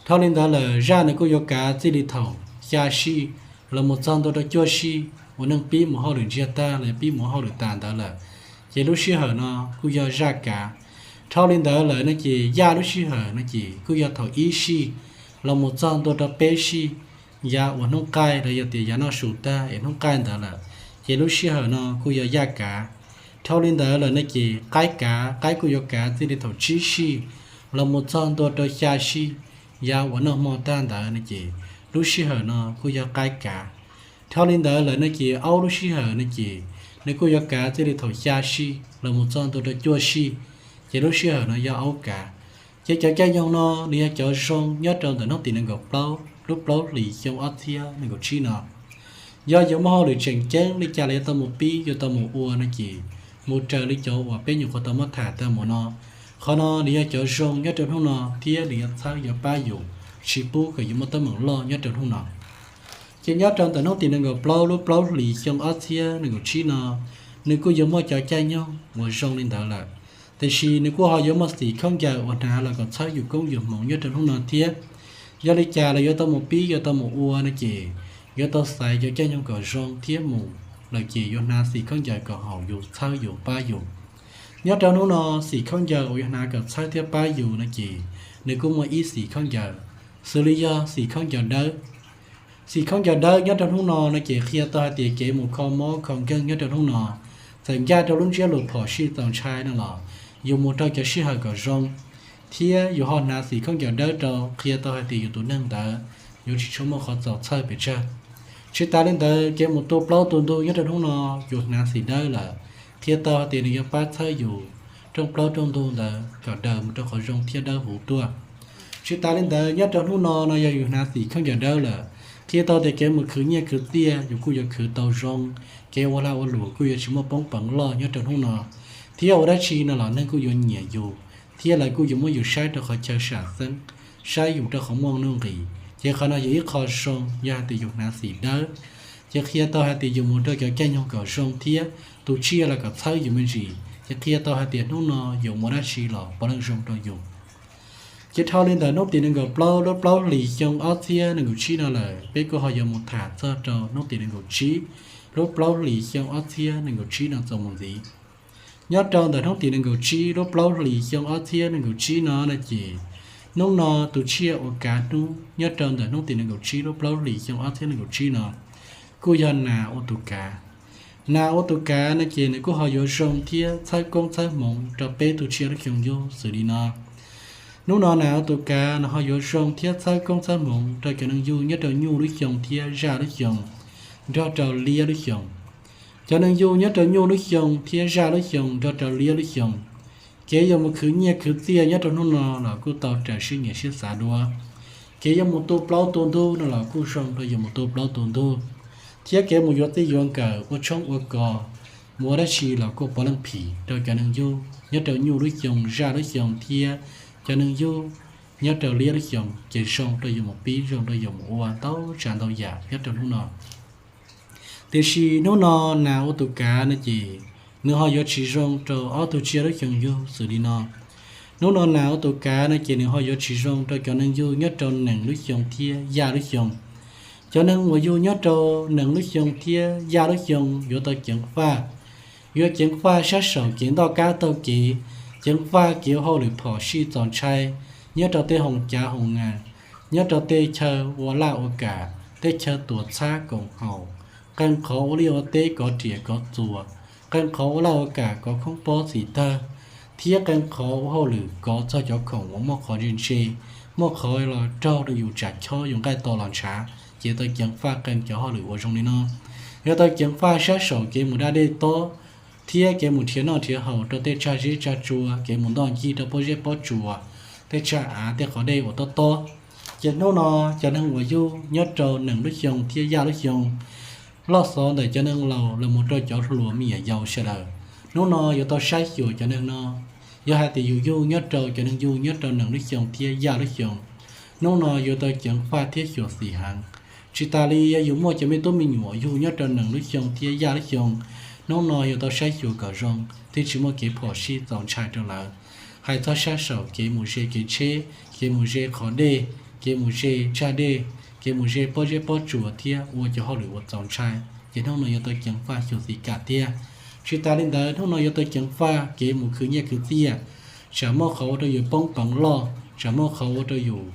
Dhau li ntawd lawm zaj nws kuj yuav kav txij li thaum xya sij los mus txog ntua rau cuaj sij uas neeg pib mus hauj lwm ntsiag tag los yog pib mus hauj lwm tas ntawd lawm, ces lub sij hawm no kuj yog zaj kav. Dhau li ntawd lawm no ces yaj lub sij hawm no ces kuj yog thaum ib sij los mus txog ntua rau peb sij, yav uas hnub qaij los yog tias yav noj su tag es hnub qaij ntawd lawm, ces lub sij hawm no kuj yog yaj kav. Dhau li ntawd lawm no ces qaib kav, qaib kuj yuav kav txij li thaum tsib sij los mus txog ntua rau xya sij, yav uas noj hmo tag ntawd no ces lub sij hawm no kuj yog qaib kav. Dhau li ntawd lawm no ces aub lub sij hawm no ces nws kuj yuav kav txij li thaum xya sij los mus txog ntua rau cuaj sij, ces lub sij hawm no yog aub kav. Ces cov caij nyoog no nws yog cov zoo nyob rau ntawm hnub tim nees nkaum plaub lub plaub hlis xyoo ob txhiab nees nkaum tsib no. Yog yuav muaj hauj lwm tseem ceeb li cas los yuav tau mus pib yuav tau mus ua no ces mus raws li cov uas peb nyuam qhuav tau muab tham tag mus no. Qhov no nws yog cov zoo nyob rau hnub no thiab nws yuav txhawb yuav pab yus, tsis pub kom yus muaj teeb meem loj nyob rau hnub no. Ces nyob rau ntawm hnub tim nees nkaum plaub lub plaub hlis xyoo ob txhiab nees nkaum tsib no, nws kuj yuav muaj cov caij nyoog uas zoo li ntawd lawm. Tiam sis nws kuj ho yuav muaj xim khaub ncaws uas hnav los kom txhawb yus koob yus hmoov nyob rau hnub no thiab. Yog li cas los yuav tau mus pib yuav tau mus ua no ces yuav tau xaiv cov caij nyoog kom zoo thiab mus lawm ces yuav hnav xim khaub ncaws kom haum yus txhawb yus pab yus. Nyob rau hnub no, xim khaub ncaws uas yuav hnav kom txhawb thiab pab yus no ces nws kuj muaj ib xim khaub ncaws, xws li yog xim khaub ncaws dawb. Xim khaub ncaws dawb nyob rau hnub no no ces qhia tau hais tias kev mus kho mob kho nkeeg nyob rau hnub no, txawm ncaj rau lub ntsiab lus phom sij txaus ntshai no los yus mus rau cov sij hawm kom zoo, thiab yus ho hnav xim khaub ncaws dawb rau qhia tau hais tias yus tus neeg ntawd yuav tsis tshua muaj qhov txaus txhawj pes tsawg. Tsis tas li ntawd, kev mus tua plaub tua ntug nyob rau hnub no yus hnav xim dawb lawm, qhia tau hais tias nws yuav pab txhawb yus rooj plaub rooj ntug ntawd kom daws mus rau qhov zoo thiab dawb huv tuaj. Tsis tas li ntawd, nyob rau hnub no no yog yus hnav xim khaub ncaws dawb lawm, qhia tau tias kev mus khwv nyiaj khwv txiaj yus kuj yuav khwv tau zoo, kev ua lag ua luam kuj yuav tsis muaj poob peev loj nyob rau hnub no, thiab ua dab tsi no los neeg kuj yuav nyiam yus, thiab lawv kuj yuav muab yus saib rau qhov chaw sam xeeb, saib yus rau qhov muaj nuj nqis. Ces qhov no yog ib qho zoo yog hais tias yus hnav xim dawb, ces qhia tau hais tias yus mus rau cov caij nyoog kom zoo thiab tus tsiaj los kom txhawb yus me ntsis, Ces qhia tau hais tias hnub no yus mus ua dab tsi los puav leej zoo rau yus. Ces dhau li ntawm hnub tim nees nkaum plaub lub plaub hlis xyoo ob txhiab nees nkaum tsib no lawm, peb kuj ho yuav mus tham txog rau hnub tim nees nkaum tsib lub plaub hlis xyoo ob txhiab nees nkaum tsib no txuas mus ntxiv. Nyob rau ntawm hnub tim nees nkaum tsib lub plaub hlis xyoo ob txhiab nees nkaum tsib no no ces, hnub no tus tsiaj uas kav hnub nyob rau ntawm hnub tim nees nkaum tsib lub plaub hlis xyoo ob txhiab nees nkaum tsib no kuj yog nas ua tus kav. Nas ua tus kav no ces nws kuj ho yuav zoo thiab txhawb koob txhawb hmoov rau peb tug tsiaj lub xyoo yug xws li no. Hnub no nas ua tus kav nws ho yuav zoo thiab txhawb koob txhawb hmoov rau cov neeg yug nyob rau nyuj lub xyoo thiab zaj lub xyoo nrog rau liab lub xyoo. Cov neeg yug nyob rau nyuj lub xyoo thiab zaj lub xyoo nrog rau liab lub xyoo, kev yuav mus khwv nyiaj khwv txiaj nyob rau hnub no los kuj tau raws siab nyiam siab xav dua. Kev yuav mus tu plaub tu ntug no los kuj zoo rau yuav mus tu plaub tu ntug, thiab kev mus yuav txij yuav nkawm ua tshoob ua kos, mus ua dab tsi los kuj puav leej phim rau cov neeg yug nyob rau nyuj lub xyoo zaj lub xyoo thiab cov neeg yug nyob rau liab lub xyoo, ces zoo rau yuav mus pib zoo rau yuav mus ua ntau tsav ntau yam nyob rau hnub no. Tiam sis hnub no nas ua tus kav no ces nws ho yuav tsis zoo rau ob tug tsiaj lub xyoo yug xws li no. Hnub no nas ua tus kav no ces nws ho yuav tsis zoo rau cov neeg yug nyob rau nees lub xyoo thiab yaj lub xyoo. Cov neeg uas yug nyob rau nees lub xyoo thiab yaj lub xyoo yuav tau ceev faj. Yuav ceev faj sab saum kev ntoj kab taug kev, ceev faj kev ua hauj lwm phom sij txaus ntshai nyob rau tej hoos cav hoos nas, nyob rau tej chaw ua laj ua kam, tej chaw tuam txhab koom haum, qee qhov ua liaj ua teb kov riam kov txuas, qee qhov ua laj ua kam kov khoob pob txim tawg, thiab qee qhov ua hauj lwm kov txog cov khoom uas muaj qhov ntse ntse, muaj qhov los raug rau yus tsam chob yus nqaij to los ntshav, ces tau ceev faj qee cov hauj lwm uas zoo li no. Yuav tau ceev faj sab saum kev mus da dej tob, thiab kev mus nrhiav noj nrhiav haus rau tej tsag zeb tsag tsua, kev mus ntoj ncig rau pob zeb pob tsuas, tej tsag av tej qhov dej uas tob tob. Ces hnub no cov neeg uas yug nyob rau nees lub xyoo thiab yaj lub xyoo, loj xov ntawm cov neeg laus los mus rau cov hluas me nyuam yaus sawv daws, hnub no yuav tau saib xyuas cov neeg no. Yog hais tias yus yug nyob rau cov neeg yug nyob rau nees lub xyoo thiab yaj lub xyoo, hnub no yuav tau ceev faj thiab xyuam xim heev. Tsis tas li yog yus muaj cov me tub me nyuam yug nyob rau nees lub xyoo thiab yaj lub xyoo, hnub no yuav tau saib xyuas kom zoo thiaj tsis muaj kev phom sij txaus ntshai rau lawv. Hais txog sab saum kev mus ze kev tsheb, kev mus ze qhov dej, kev mus ze tsag dej, kev mus ze pob zeb pob tsuas thiab ua cov hauj lwm uas txaus ntshai, ces hnub no yuav tau ceev faj xyuam xim kam tiag. Tsis tas li ntawd hnub no yuav tau ceev faj kev mus khwv nyiaj khwv txiaj, tsam muaj qhov ua rau yus poob peev loj, tsam muaj qhov ua rau yus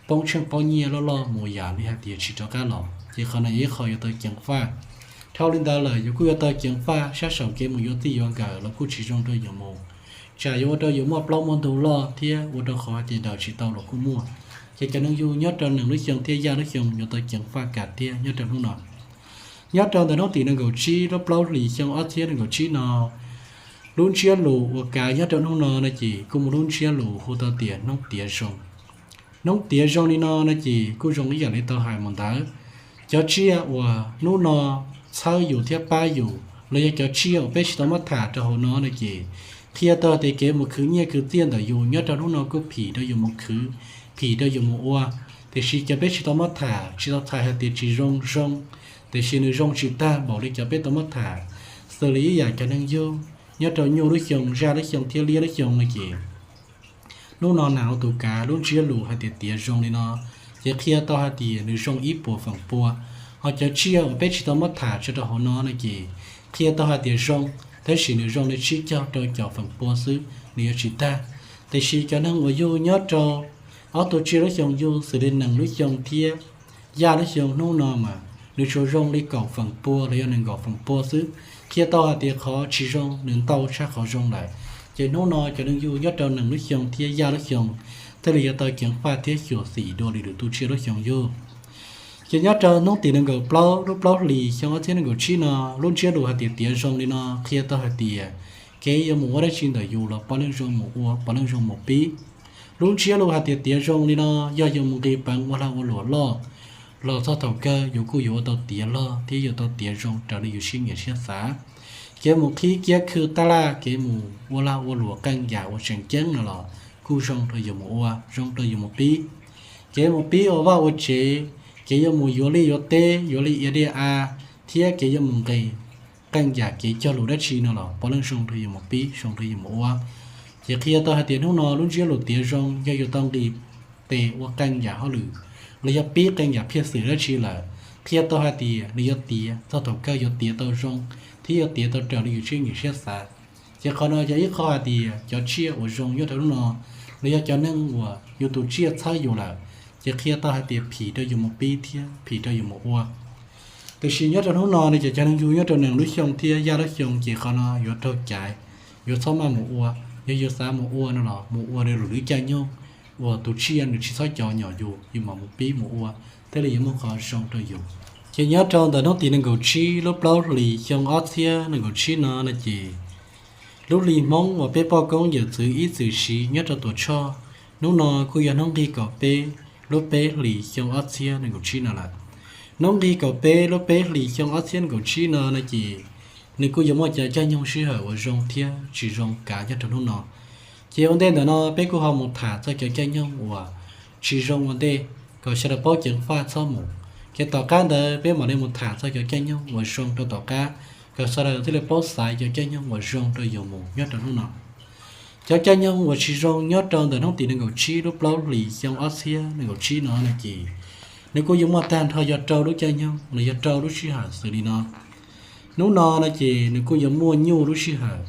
poob tsheej poob nyiaj loj loj mus yam li hais tias tsis rov qab los, ces qhov no yog ib qho yuav tau ceev faj. Dhau li ntawd lawm yus kuj yuav tau ceev faj sab saum kev mus yuav txij yuav nkawm los kuj tsis zoo rau yus mus, tsam yuav ua rau yus muaj plaub muaj ntug loj thiab ua rau qhov hais tias daws tsis tau los kuj muaj. Ces cov neeg yug nyob rau nees lub xyoo thiab yaj lub xyoo yuav tau ceev faj kam tiag nyob rau hnub no. Nyob rau ntawm hnub tim nees nkaum tsib lub plaub hlis xyoo ob txhiab nees nkaum tsib no, lub ntsiab lus uas kav nyob rau hnub no no ces kuj muaj lub ntsiab lus hu tau tias hnub tiav zoo. Hnub tiav zoo li no no ces kuj zoo ib yam li tau hais mus ntawd. Cov tsiaj uas hnub no txhawb yus thiab pab yus los yog cov tsiaj uas peb tsis tau muab tham rau hauv no no ces qhia tau tias kev mus khwv nyiaj khwv txiaj ntawm yus nyob rau hnub no kuj phim rau yus mus khwv, phim rau yus mus ua. Tiam sis cov peb tsis tau muab tham, tsis tau txhais hais tias tsis zoo zoo, tiam sis nws zoo tsis tag npaum li cov peb tau muab tham, xws li ib yam cov neeg yug nyob rau nyuj lub xyoo, zaj lub xyoo thiab liab lub xyoo no ces hnub no nas ua tus kav lub ntsiab lus hais tias tiav zoo li no, ces qhia tau hais tias nws zoo ib puas feem pua. Ho cov tsiaj uas peb tsis tau muab tham tso rau hauv no no ces qhia tau hais tias zoo, tab sis nws zoo li tsib caug rau caum feem pua xwb, nws yuav tsis tag. Tiam sis cov neeg uas yug nyob rau ob tug tsiaj lub xyoo yug xws li nees lub xyoo thiab yaj lub xyoo hnub no mas nws tsuas zoo li kaum feem pua los yog nees nkaum feem pua xwb, qhia tau hais tias qhov tsis zoo nws ntau tshaj qhov zoo lawm. Ces hnub no cov neeg yug nyob rau nees lub xyoo thiab yaj lub xyoo thiaj li yuav tau ceev faj thiab xyuam xim dua li lwm tus tsiaj lub xyoo yug. Ces nyob rau hnub tim nees nkaum plaub lub plaub hlis xyoo ob txhiab nees nkaum tsib no, lub ntsiab lus hais tias tiav zoo li no qhia tau hais tias kev yuav mus ua dab tsi ntawm yus los puav leej zoo mus ua, puav leej zoo mus pib. Lub ntsiab lus hais tias tiav zoo li no yog yuav mus nqis peev ua lag ua luam loj, los txog thaum kawg yus kuj yuav ua tau tiav log thiab yuav tau tiav zoo raws li yus siab nyiam siab xav. Kev mus qhib kiab khw taj laj, kev mus ua lag ua luam qee yam uas tseem ceeb no los kuj zoo rau yus mus ua, zoo rau yus mus pib. Kev mus pib ua vaj ua tsev, kev yuav mus yuav liaj yuav teb, yuav li ia dej av, thiab kev yuav mus nqis qee yam kev cog lus dab tsi no los puav leej zoo rau yus mus pib, zoo rau yus mus ua. Ces qhia tau hais tias hnub no lub ntsiab lus tiav zoo yog yus tau nqis tes ua qee yam hauj lwm, los yog pib qee yam phiaj xwm dab tsi lawm, qhia tau hais tias nws yuav tiav txog thaum kawg yuav tiav tau zoo thiab yuav tiav tau raws li yus siab nyiam siab xav. Ces qhov no yog ib qho hais tias cov tsiaj uas zoo nyob rau hnub no, los yog cov neeg uas yus tus tsiaj txhawb yus lawm, ces qhia tau hais tias phim rau yus mus pib thiab phim rau yus mus ua. Tiam sis nyob rau hnub no ne, ces cov neeg yug nyob rau nees lub xyoo thiab yaj lub xyoo, ces qhov no yuav raug caiv, yuav txhob maj mus ua. Yog yus xav mus ua no los mus ua rau lwm lub caij nyoog uas tus tsiaj nws tsis txhob cov nyom yus, yus mam mus pib mus ua thiaj li yuav muaj qhov zoo rau yus. Ces nyob rau ntawm hnub tim nees nkaum tsib lub plaub hlis xyoo ob txhiab nees nkaum tsib no no ces lub hli Hmoob uas peb poj koob yawm txwv ib txwm siv nyob rau Tuam Tshoj, hnub no kuj yog hnub nqig kaum peb lub peb hlis xyoo ob txhiab nees nkaum tsib no lawm. Hnub nqig kaum peb lub peb hlis xyoo ob txhiab nees nkaum tsib no no ces nws kuj yuav muaj cov caij nyoog sij hawm uas zoo thiab tsis zoo kav nyob rau hnub no. Ces ua ntej ntawm no peb kuj ho mus tham txog cov caij nyoog uas tsis zoo ua ntej kom sawv daws paub ceev faj txhob mus. Ces tom qab ntawd peb mam li mus tham txog cov caij nyoog uas zoo rau tom qab kom sawv daws thiaj li paub xaiv cov caij nyoog uas zoo rau yus mus nyob rau hnub no. Cov caij nyoog uas tsis zoo nyob rau ntawm hnub tim nees nkaum tsib lub plaub hlis xyoo ob txhiab nees nkaum tsib no no ces nws kuj yuav muaj tag nrho yog rau lub caij nyoog los yog rau lub sij hawm xws li no. Hnub no no ces nws kuj yuav muaj nyuj lub sij hawm,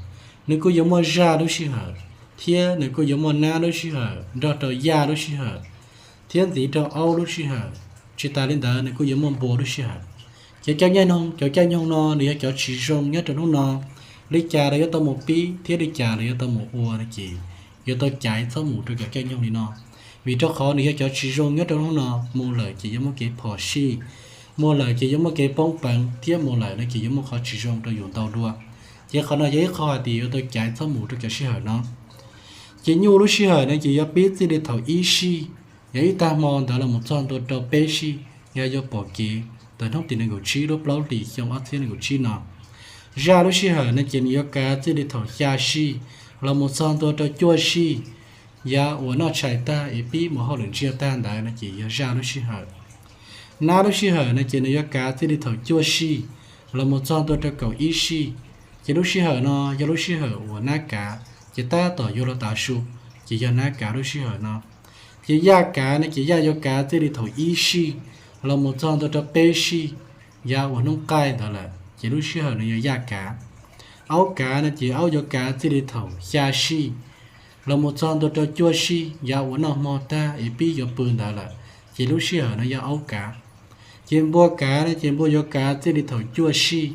nws kuj yuav muaj zaj lub sij hawm, thiab nws kuj yuav muaj nab lub sij hawm nrog rau yaj lub sij hawm, thiab ntxiv rau aub lub sij hawm. Tsis tas li ntawd nws kuj yuav muaj npua lub sij hawm. Ces cov caij nyoog, cov caij nyoog no nws yog cov tsis zoo nyob rau hnub no. Li cas los yuav tau mus pib thiab li cas los yuav tau mus ua no ces yuav tau caiv txhob mus rau cov caij nyoog li no, vim rau qhov nws yog cov tsis zoo nyob rau hnub no. Mus lawm ces yuav muaj kev phom sij, mus lawm ces yuav muaj kev poob peev, thiab mus lawm no ces yuav muaj qhov tsis zoo rau yus ntau dua. Ces qhov no yog ib qho hais tias yuav tau caiv txhob mus rau cov sij hawm no. Ces nyuj lub sij hawm no ces yuav pib txij li thaum ib sij, yog ib tag hmo ntawd los mus txog ntua rau peb sij, yog yuav pom kev ntawm hnub tim nees nkaum tsib lub plaub hlis xyoo ob txhiab nees nkaum tsib no. Zaj lub sij hawm no ces nws yuav kav txij li thaum xya sij los mus txog ntua rau cuaj sij, yav uas noj tshais tag es pib mus hauj lwm ntsiag tag ntawd no ces yog zaj lub sij hawm. Nab lub sij hawm no ces nws yuav kav txij li thaum cuaj sij los mus txog ntua rau kaum ib sij. Ces lub sij hawm no yog lub sij hawm uas nab kav, ces tab tom yuav luag tav su, ces yog nab kav lub sij hawm no. Ces yaj kav no ces yaj yuav kav txij li thaum ib sij los mus txog ntua rau peb sij, yav uas hnub qaij ntawd lawm, ces lub sij hawm no yog yaj kav. Aub kav no ces aub yuav kav txij li thaum xya sij los mus txog ntua rau cuaj sij, yav uas noj hmo tag es pib yuav pw ntawd lawm, ces lub sij hawm no yog aub kav. Ces npua kav no ces npua yuav kav txij li thaum cuaj sij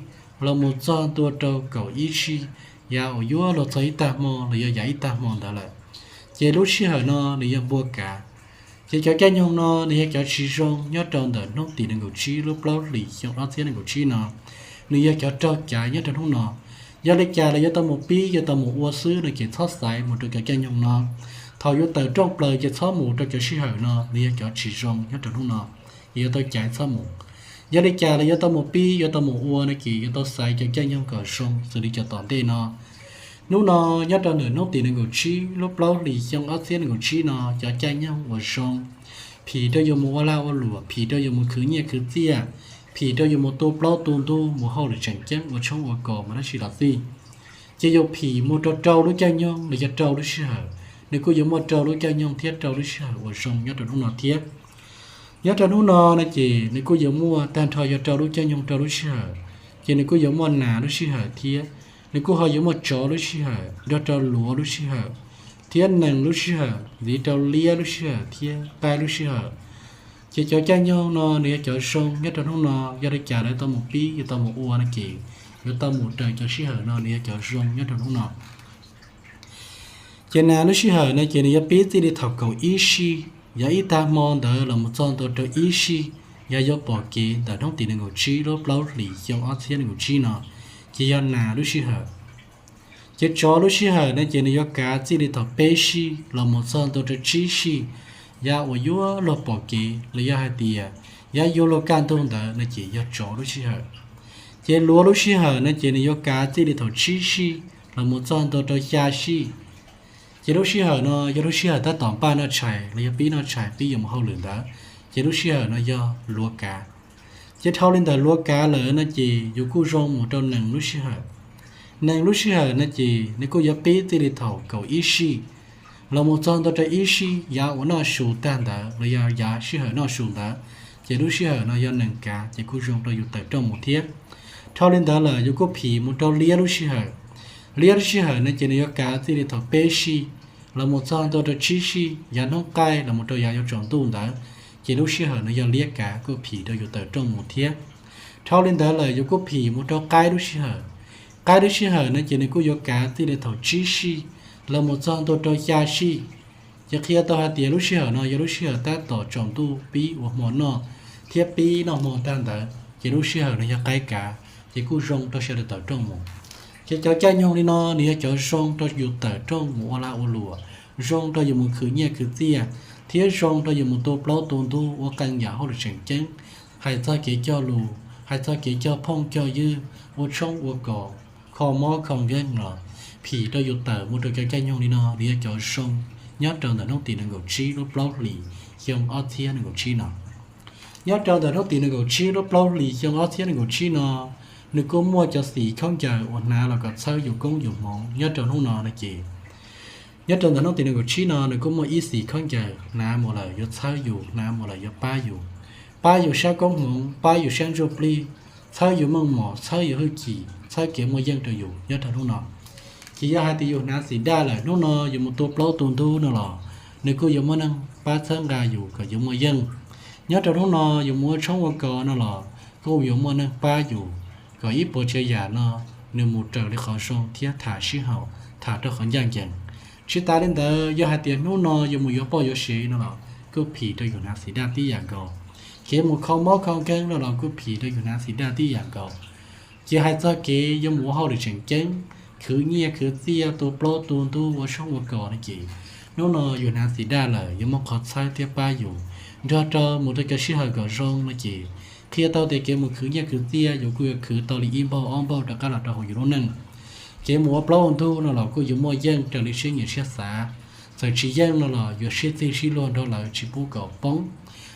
los mus txog ntua rau kaum ib sij, yav uas yuav luag txog ib tag hmo los yog yav ib tag hmo ntawd lawm, ces lub sij hawm no nws yog npua kav. Ces cov caij nyoog no nws yog cov tsis zoo nyob rau ntawm hnub tim nees nkaum tsib lub plaub hlis xyoo ob txhiab nees nkaum tsib no, nws yog cov raug caiv nyob rau hnub no. Yog li cas los yuav tau mus pib, yuav tau mus ua xwb no ces txhob xaiv mus rau cov caij nyoog no. Thaum yuav tawm rooj plaws ces txhob mus rau cov sij hawm no, nws yog cov tsis zoo nyob rau hnub no, yuav tau caiv txhob mus. Yog li cas los yuav tau mus pib, yuav tau mus ua no ces yuav tau xaiv cov caij nyoog kom zoo xws li cov tom ntej no. Hnub no, nyob rau ntawm hnub tim nees nkaum tsib lub plaub hlis xyoo ob txhiab nees nkaum tsib no, cov caij nyoog uas zoo phim rau yus mus ua lag ua luam, phim rau yus mus khwv nyiaj khwv txiaj, phim rau yus mus tu plaub tu ntug, mus hauj lwm tseem ceeb, ua tshoob ua kos mus dab tsi los xij. Ces yus phim mus rau rau lub caij nyoog los yog rau lub sij hawm, nws kuj yuav muaj rau lub caij nyoog thiab rau lub sij hawm uas zoo nyob rau hnub no thiab. Nyob rau hnub no no ces nws kuj yuav muaj tag nrho yog rau lub caij nyoog rau lub sij hawm, ces nws kuj yuav muaj nas lub sij hawm thiab, nws kuj ho yuav muaj tsov lub sij hawm nrog rau luav lub sij hawm, thiab nees lub sij hawm ntxiv rau liab lub sij hawm thiab qaib lub sij hawm. Ces cov caij nyoog no nws yog cov zoo nyob rau hnub no, yog li cas lawv tau mus pib, yuav tau mus ua no ces yuav tau mus raws cov sij hawm no nws yog cov zoo nyob rau hnub no. Ces nas lub sij hawm no ces nws yuav pib txij li thaum kaum ib sij, yog ib tag hmo ntawd los mus txog ntua rau ib sij, yog yuav pom kev ntawm hnub tim nees nkaum tsib lub plaub hlis xyoo ob txhiab nees nkaum tsib no, ces yog nas lub sij hawm. Ces tsov lub sij hawm no ces nws yuav kav txij li thaum peb sij los mus txog ntua rau tsib sij, yog uas yuav luag pom kev los yog hais tias yog yuav luag kaj ntug ntawd no ces yog tsov lub sij hawm. Ces luav lub sij hawm no ces nws yuav kav txij li thaum tsib sij los mus txog ntua rau xya sij. Ces lub sij hawm no yog lub sij hawm tab tom npaj noj tshais los yog pib noj tshais pib yuav mus hauj lwm ntawd, ces lub sij hawm no yog luav kav. Ces dhau li ntawd luav kav lawm no ces yus kuj zoo mus rau nees lub sij hawm. Nees lub sij hawm no ces nws kuj yuav pib txij li thaum kaum ib sij los mus txog ntua rau ib sij yav uas noj su tag ntawd los yog yav sij hawm noj su ntawd, ces lub sij hawm no yog nees kav ces kuj zoo rau yus tawm rooj mus thiab. Dhau li ntawd lawm yus kuj phim mus rau liab lub sij hawm. Liab lub sij hawm no ces nws yuav kav txij li thaum peb sij los mus txog ntua rau tsib sij yav hnub qaij los mus rau yav yuav tsaus ntuj ntawd, ces lub sij hawm no yog liab kav kuj phim rau yus tawm rooj mus thiab. Dhau li ntawd lawm yus kuj phim mus rau qaib lub sij hawm. Qaib lub sij hawm no ces nws kuj yuav kav txij li thaum tsib sij los mus txog ntua rau xya sij. Ces qhia tau hais tias lub sij hawm no yog lub sij hawm tab tom tsaus ntuj pib ua hmo noj thiab pib noj hmo tag ntawd, ces lub sij hawm no yog qaib kav, ces kuj zoo rau sawv daws tawm rooj mus. Ces cov caij nyoog li no nws yog cov zoo rau yus tawm rooj mus ua lag ua luam, zoo rau yus mus khwv nyiaj khwv txiaj, thiab zoo rau yus mus tu plaub tu ntug ua qee yam hauj lwm tseem ceeb. Hais txog kev cog lus, hais txog kev cog phooj cog ywg, ua tshoob ua kos, kho mob kho nkeeg los phim rau yus tawm mus rau cov caij nyoog li no nws yog cov zoo nyob rau ntawm hnub tim nees nkaum tsib lub plaub hlis xyoo ob txhiab nees nkaum tsib no. Nyob rau ntawm hnub tim nees nkaum tsib lub plaub hlis xyoo ob txhiab nees nkaum tsib no, nws kuj muaj cov xim khaub ncaws uas hnav los kom txhawb yus koob yus hmoov nyob rau hnub no no ces, nyob rau ntawm hnub tim nees nkaum tsib no nws kuj muaj ib xim khaub ncaws hnav mus lawm yuav txhawb yus, hnav mus lawm yuav pab yus, pab yus sab koob hmoov, pab yus sab ntsuj plig, txhawb yus meej mom, txhawb yus hwj chim, txhawb kev muaj yeej rau yus nyob rau hnub no. Ces yog hais tias yus hnav xim daj lawm hnub no yus mus tu plaub tu ntug no los nws kuj yuav muaj neeg pab txhawb nqa yus kom yuav muaj yeej. Nyob rau hnub no yus mus ua tshoob ua kos no los kuj yuav muaj neeg pab yus kom ib puas tsav yam no nws mus raws li qhov zoo thiab tham sib haum, tham rau qhov ncaj ncees. Tsis tas li ntawd yog hais tias hnub no yus mus yuav poj yuav sev no los kuj phim rau yus hnav xim daj tib yam nkaus. Kev mus kho mob kho nkeeg no los kuj phim rau yus hnav xim daj tib yam nkaus. Ces hais txog kev yuav mus ua hauj lwm tseem ceeb, khwv nyiaj khwv txiaj, tu plaub tu ntug, ua tshoob ua kos no ces hnub no yus hnav xim daj lawm yuav muaj qhov txhawb thiab pab yus nrog rau mus rau cov sij hawm kom zoo no ces qhia tau tias kev mus khwv nyiaj khwv txiaj yus kuj yuav khwv tau li ib npaug ob npaug rov qab los rau hauv yus lub neej. Kev mus ua plaub ua ntug no los kuj yuav muaj yeej raws li siab nyiam siab xav. Txawm tsis yeej no los yuav sib txig sib luag nrog lawv tsis pub kom poob,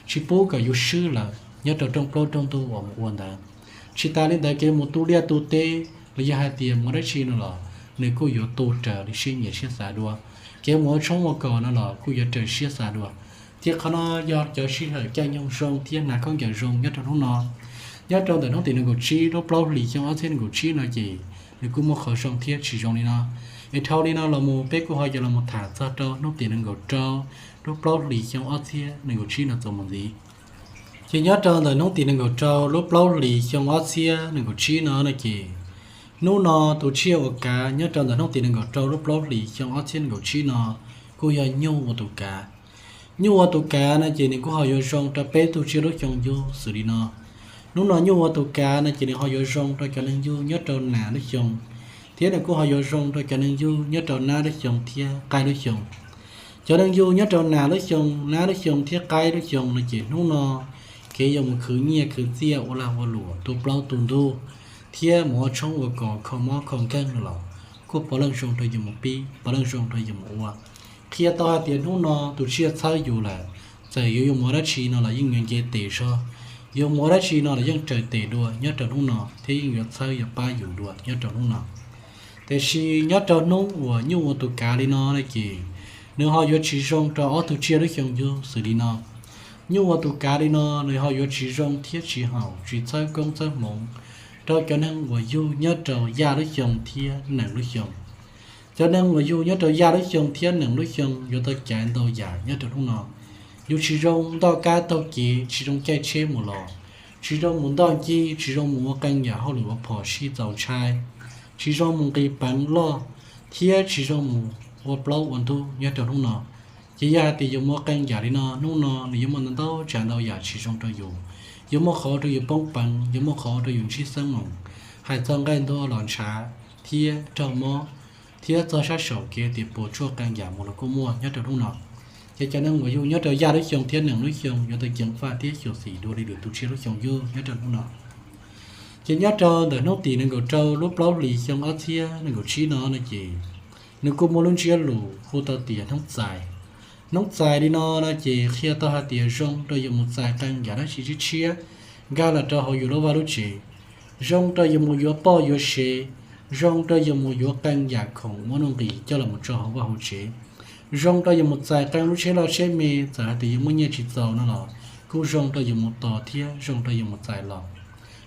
tsis pub kom yus swb lawv nyob rau rooj plaub rooj ntug uas mus ua ntawd. Tsis tas li ntawd kev mus tu liaj tu teb los yog hais tias mus dab tsi no los nws kuj yuav tu raws li siab nyiam siab xav dua. Kev mus ua tshoob ua kos no los kuj yuav raws siab xav dua. Ces qhov no yog cov sij hawm caij nyoog zoo thiab hnav khaub ncaws zoo nyob rau hnub no. Nyob rau ntawm hnub tim nees nkaum tsib lub plaub hlis xyoo ob txhiab nees nkaum tsib no ces nws kuj muaj qhov zoo thiab tsis zoo li no. Es dhau li no los mus peb kuj ho yuav los mus tham txog rau hnub tim nees nkaum rau lub plaub hlis xyoo ob txhiab nees nkaum tsib no txuas mus ntxiv. Ces nyob rau ntawm hnub tim nees nkaum rau lub plaub hlis xyoo ob txhiab nees nkaum tsib no no ces hnub no tus tsiaj uas kav nyob rau ntawm hnub tim nees nkaum rau lub plaub hlis xyoo ob txhiab nees nkaum tsib no kuj yog nyuj ua tus kav. Nyuj ua tus kav no ces nws kuj ho yuav zoo rau peb tug tsiaj lub xyoo yug xws li no. Hnub no nyuj ua tus kav no ces nws ho yuav zoo rau cov neeg yug nyob rau nas lub xyoo, thiab nws kuj ho yuav zoo rau cov neeg yug nyob rau nab lub xyoo thiab qaib lub xyoo. Cov neeg yug nyob rau nas lub xyoo, nab lub xyoo thiab qaib lub xyoo no ces hnub no kev yuav mus khwv nyiaj khwv txiaj, ua lag ua luam, tu plaub tu ntug, thiab mus ua tshoob ua kos, kho mob kho nkeeg no los kuj puav leej zoo rau yus mus pib, puav leej zoo rau yus mus ua. Qhia tau hais tias hnub no tus tsiaj txhawb yus lawm, txawm yuav yuav mus ua dab tsi no los yeej yuav nce tes zog, yuav mus ua dab tsi no los yeej raws tes dua nyob rau hnub no thiab yeej yuav txhawb yuav pab yus dua nyob rau hnub no. Tiam sis nyob rau hnub uas nyuj ua tus kav li no no ces nws ho yuav tsis zoo rau ob tug tsiaj lub xyoo yug xws li no. Nyuj ua tus kav li no nws ho yuav tsis zoo thiab tsis haum, tsis txhawb koob txhawb hmoov rau cov neeg uas yug nyob rau yaj lub xyoo thiab nees lub xyoo. Cov neeg uas yug nyob rau yaj lub xyoo thiab nees lub xyoo yuav tau caiv ntau yam nyob rau hnub no. Yus tsis zoo ntoj kab taug kev, tsis zoo caij tsheb mus los, tsis zoo mus ntoj ncig, tsis zoo mus ua qee yam hauj lwm uas phom sij txaus ntshai, tsis zoo mus nqis peev loj, thiab tsis zoo mus ua plaub ua ntug nyob rau hnub no. Ces yog hais tias yus muaj qee yam li no, hnub no nws yuav muaj ntau ntau tsav ntau yam tsis zoo rau yus. Yuav muaj qhov rau yus poob peev, yuav muaj qhov rau yus ntsib xeeb moos, hais txog nqaij ntuag los ntshav, thiab raug mob, thiab txog sab saum kev tias puas tsuaj qee yam mus los kuj muaj nyob rau hnub no. Ces cov neeg uas yug nyob rau yaj lub xyoo thiab nees lub xyoo yuav tau ceev faj thiab xyuam xim dua li lwm tus tsiaj lub xyoo yug nyob rau hnub no. Ces nyob rau ntawm hnub tim nees nkaum rau lub plaub hlis xyoo ob txhiab nees nkaum tsib no no ces nws kuj muaj lub ntsiab lus hu tau tias hnub txais. Hnub txais li no no ces qhia tau hais tias zoo rau yus mus txais qee yam dab tsi tshiab tshiab, nkag los rau hauv yus lub vaj lub tsev, zoo rau yus mus yuav poj yuav sev, zoo rau yus mus yuav qee yam khoom muaj nuj nqis coj los mus rau hauv vaj hauv tsev, zoo rau yus mus txais qee lub tsheb loj tsheb me, txawm hais tias yus muaj nyiaj tsis txaus no los kuj zoo rau yus mus tos thiab zoo rau yus mus txais los.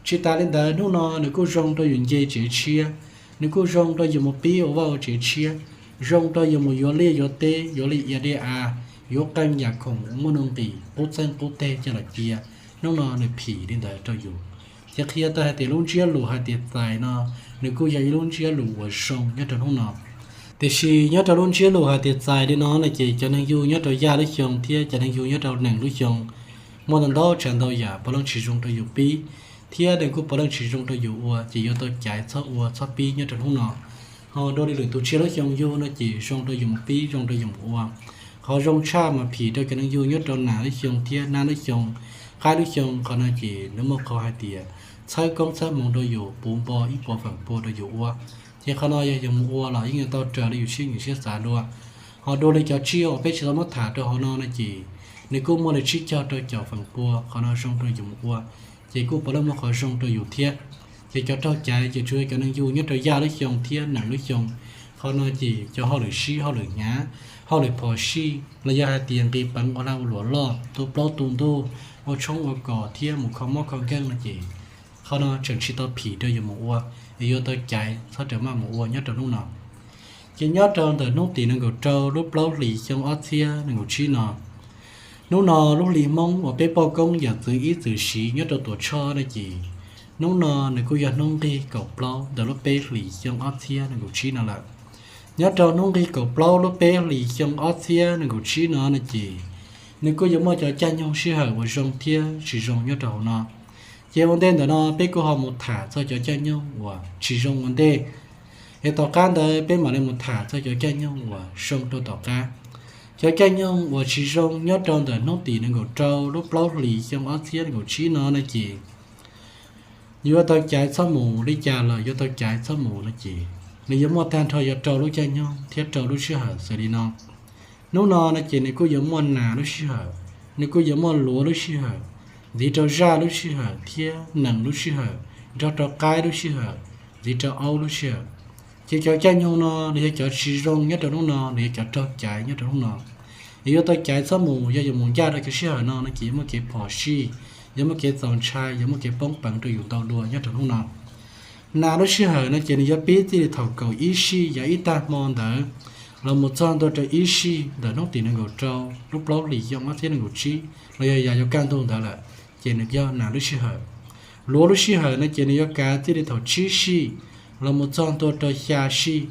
Tsis tas li ntawd, hnub no nws kuj zoo rau yus nce tsev tshiab, nws kuj zoo rau yus mus pib ua vaj ua tsev tshiab, zoo rau yus mus yuav liaj yuav teb, yuav li ia dej av, yuav qee yam khoom muaj nuj nqis qub txeeg qub teg coj los cia. Hnub no nws phim li ntawd rau yus. Ces qhia tau hais tias lub ntsiab lus hais tias txais no, nws kuj yog ib lub ntsiab lus uas zoo nyob rau hnub no. Tiam sis nyob rau lub ntsiab lus hais tias txais li no no ces cov neeg yug nyob rau yaj lub xyoo thiab cov neeg yug nyob rau nees lub xyoo muaj ntau ntau tsav ntau yam puav leej tsis zoo rau yus pib, thiab nws kuj puav leej tsis zoo rau yus ua, ces yuav tau caiv txhob ua txhob pib nyob rau hnub no. Ho dua li lwm tus tshiab lub xyoo yug no ces zoo rau yus mus pib, zoo rau yus mus ua. Qhov zoo tshaj mas phim rau cov neeg yug nyob rau nas lub xyoo thiab nab lub xyoo, qaib lub xyoo, qhov no ces nws muaj qhov hais tias txhawb koob txhawb hmoov rau yus, puv npo ib puas feem pua rau yus ua. Ces qhov no yog yus mus ua los yeej yuav tau raws li yus siab nyiam siab xav dua. Ho dua li cov tsiaj uas peb tsis tau muab tham rau hauv no no ces nws kuj muaj li tsib caug rau caum feem pua, qhov no zoo rau yus mus ua, ces kuj puav leej muaj qhov zoo rau yus thiab. Ces cov raug caiv ces tsuas yog cov neeg yug nyob rau yaj lub xyoo thiab nees lub xyoo. Qhov no ces cov hauj lwm sib, hauj lwm hnyav, hauj lwm phom sij los yog hais tias nqis peev ua lag ua luam loj, tu plaub tu ntug, ua tshoob ua kos thiab mus kho mob kho nkeeg no ces qhov no tseem tsis tau phim rau yus mus ua, es yuav tau caiv txhob rawm maj mus ua nyob rau hnub no. Ces nyob rau ntawm hnub tim nees nkaum rau lub plaub hlis xyoo ob txhiab nees nkaum tsib no, hnub no lub hli Hmoob uas peb poj koob yawm txwv ib txwm siv nyob rau Tuam Tshoj no ces hnub no nws kuj yog hnub nqig kaum plaub ntawm lub peb hlis xyoo ob txhiab nees nkaum tsib no lawm. Nyob rau hnub nqig kaum plaub lub peb hlis xyoo ob txhiab nees nkaum tsib no no ces nws kuj yuav muaj cov caij nyoog sij hawm uas zoo thiab tsis zoo nyob rau hauv no. Ces ua ntej ntawm no peb kuj ho mus tham txog cov caij nyoog uas tsis zoo ua ntej, es tom qab ntawd peb mam li mus tham txog cov caij nyoog uas zoo rau tom qab. Cov caij nyoog uas tsis zoo nyob rau ntawm hnub tim nees nkaum rau lub plaub hlis xyoo ob txhiab nees nkaum tsib no no ces yuav tau caiv txhob mus, li cas los yuav tau caiv txhob mus no ces nws yuav muaj tag nrho yog rau lub caij nyoog thiab rau lub sij hawm xws li no. Hnub no no ces nws kuj yuav muaj nas lub sij hawm, nws kuj yuav muaj luav lub sij hawm, ntxiv rau zaj lub sij hawm thiab nees lub sij hawm, nrog rau qaib lub sij hawm, ntxiv rau aub lub sij hawm. Ces cov caij nyoog no nws yog cov tsis zoo nyob rau hnub no, nws yog cov raug caiv nyob rau hnub no. Es yuav tau caiv txhob mus, yog yuav mus ncaj rau cov sij hawm no no ces yuav muaj kev phom sij, yuav muaj kev txaus ntshai, yuav muaj kev poob peev rau yus ntau dua nyob rau hnub no. Nas lub sij hawm no ces nws yuav pib txij li thaum kaum ib sij yav ib tag hmo ntawd los mus txog ntua rau ib sij ntawm hnub tim nees nkaum rau lub plaub hlis xyoo ob txhiab nees nkaum tsib los yog yav yuav kaj ntug ntawd lawm, ces nws yog nas lub sij hawm. Luav lub sij hawm no ces nws yuav kav txij li thaum tsib sij los mus txog ntua rau xya sij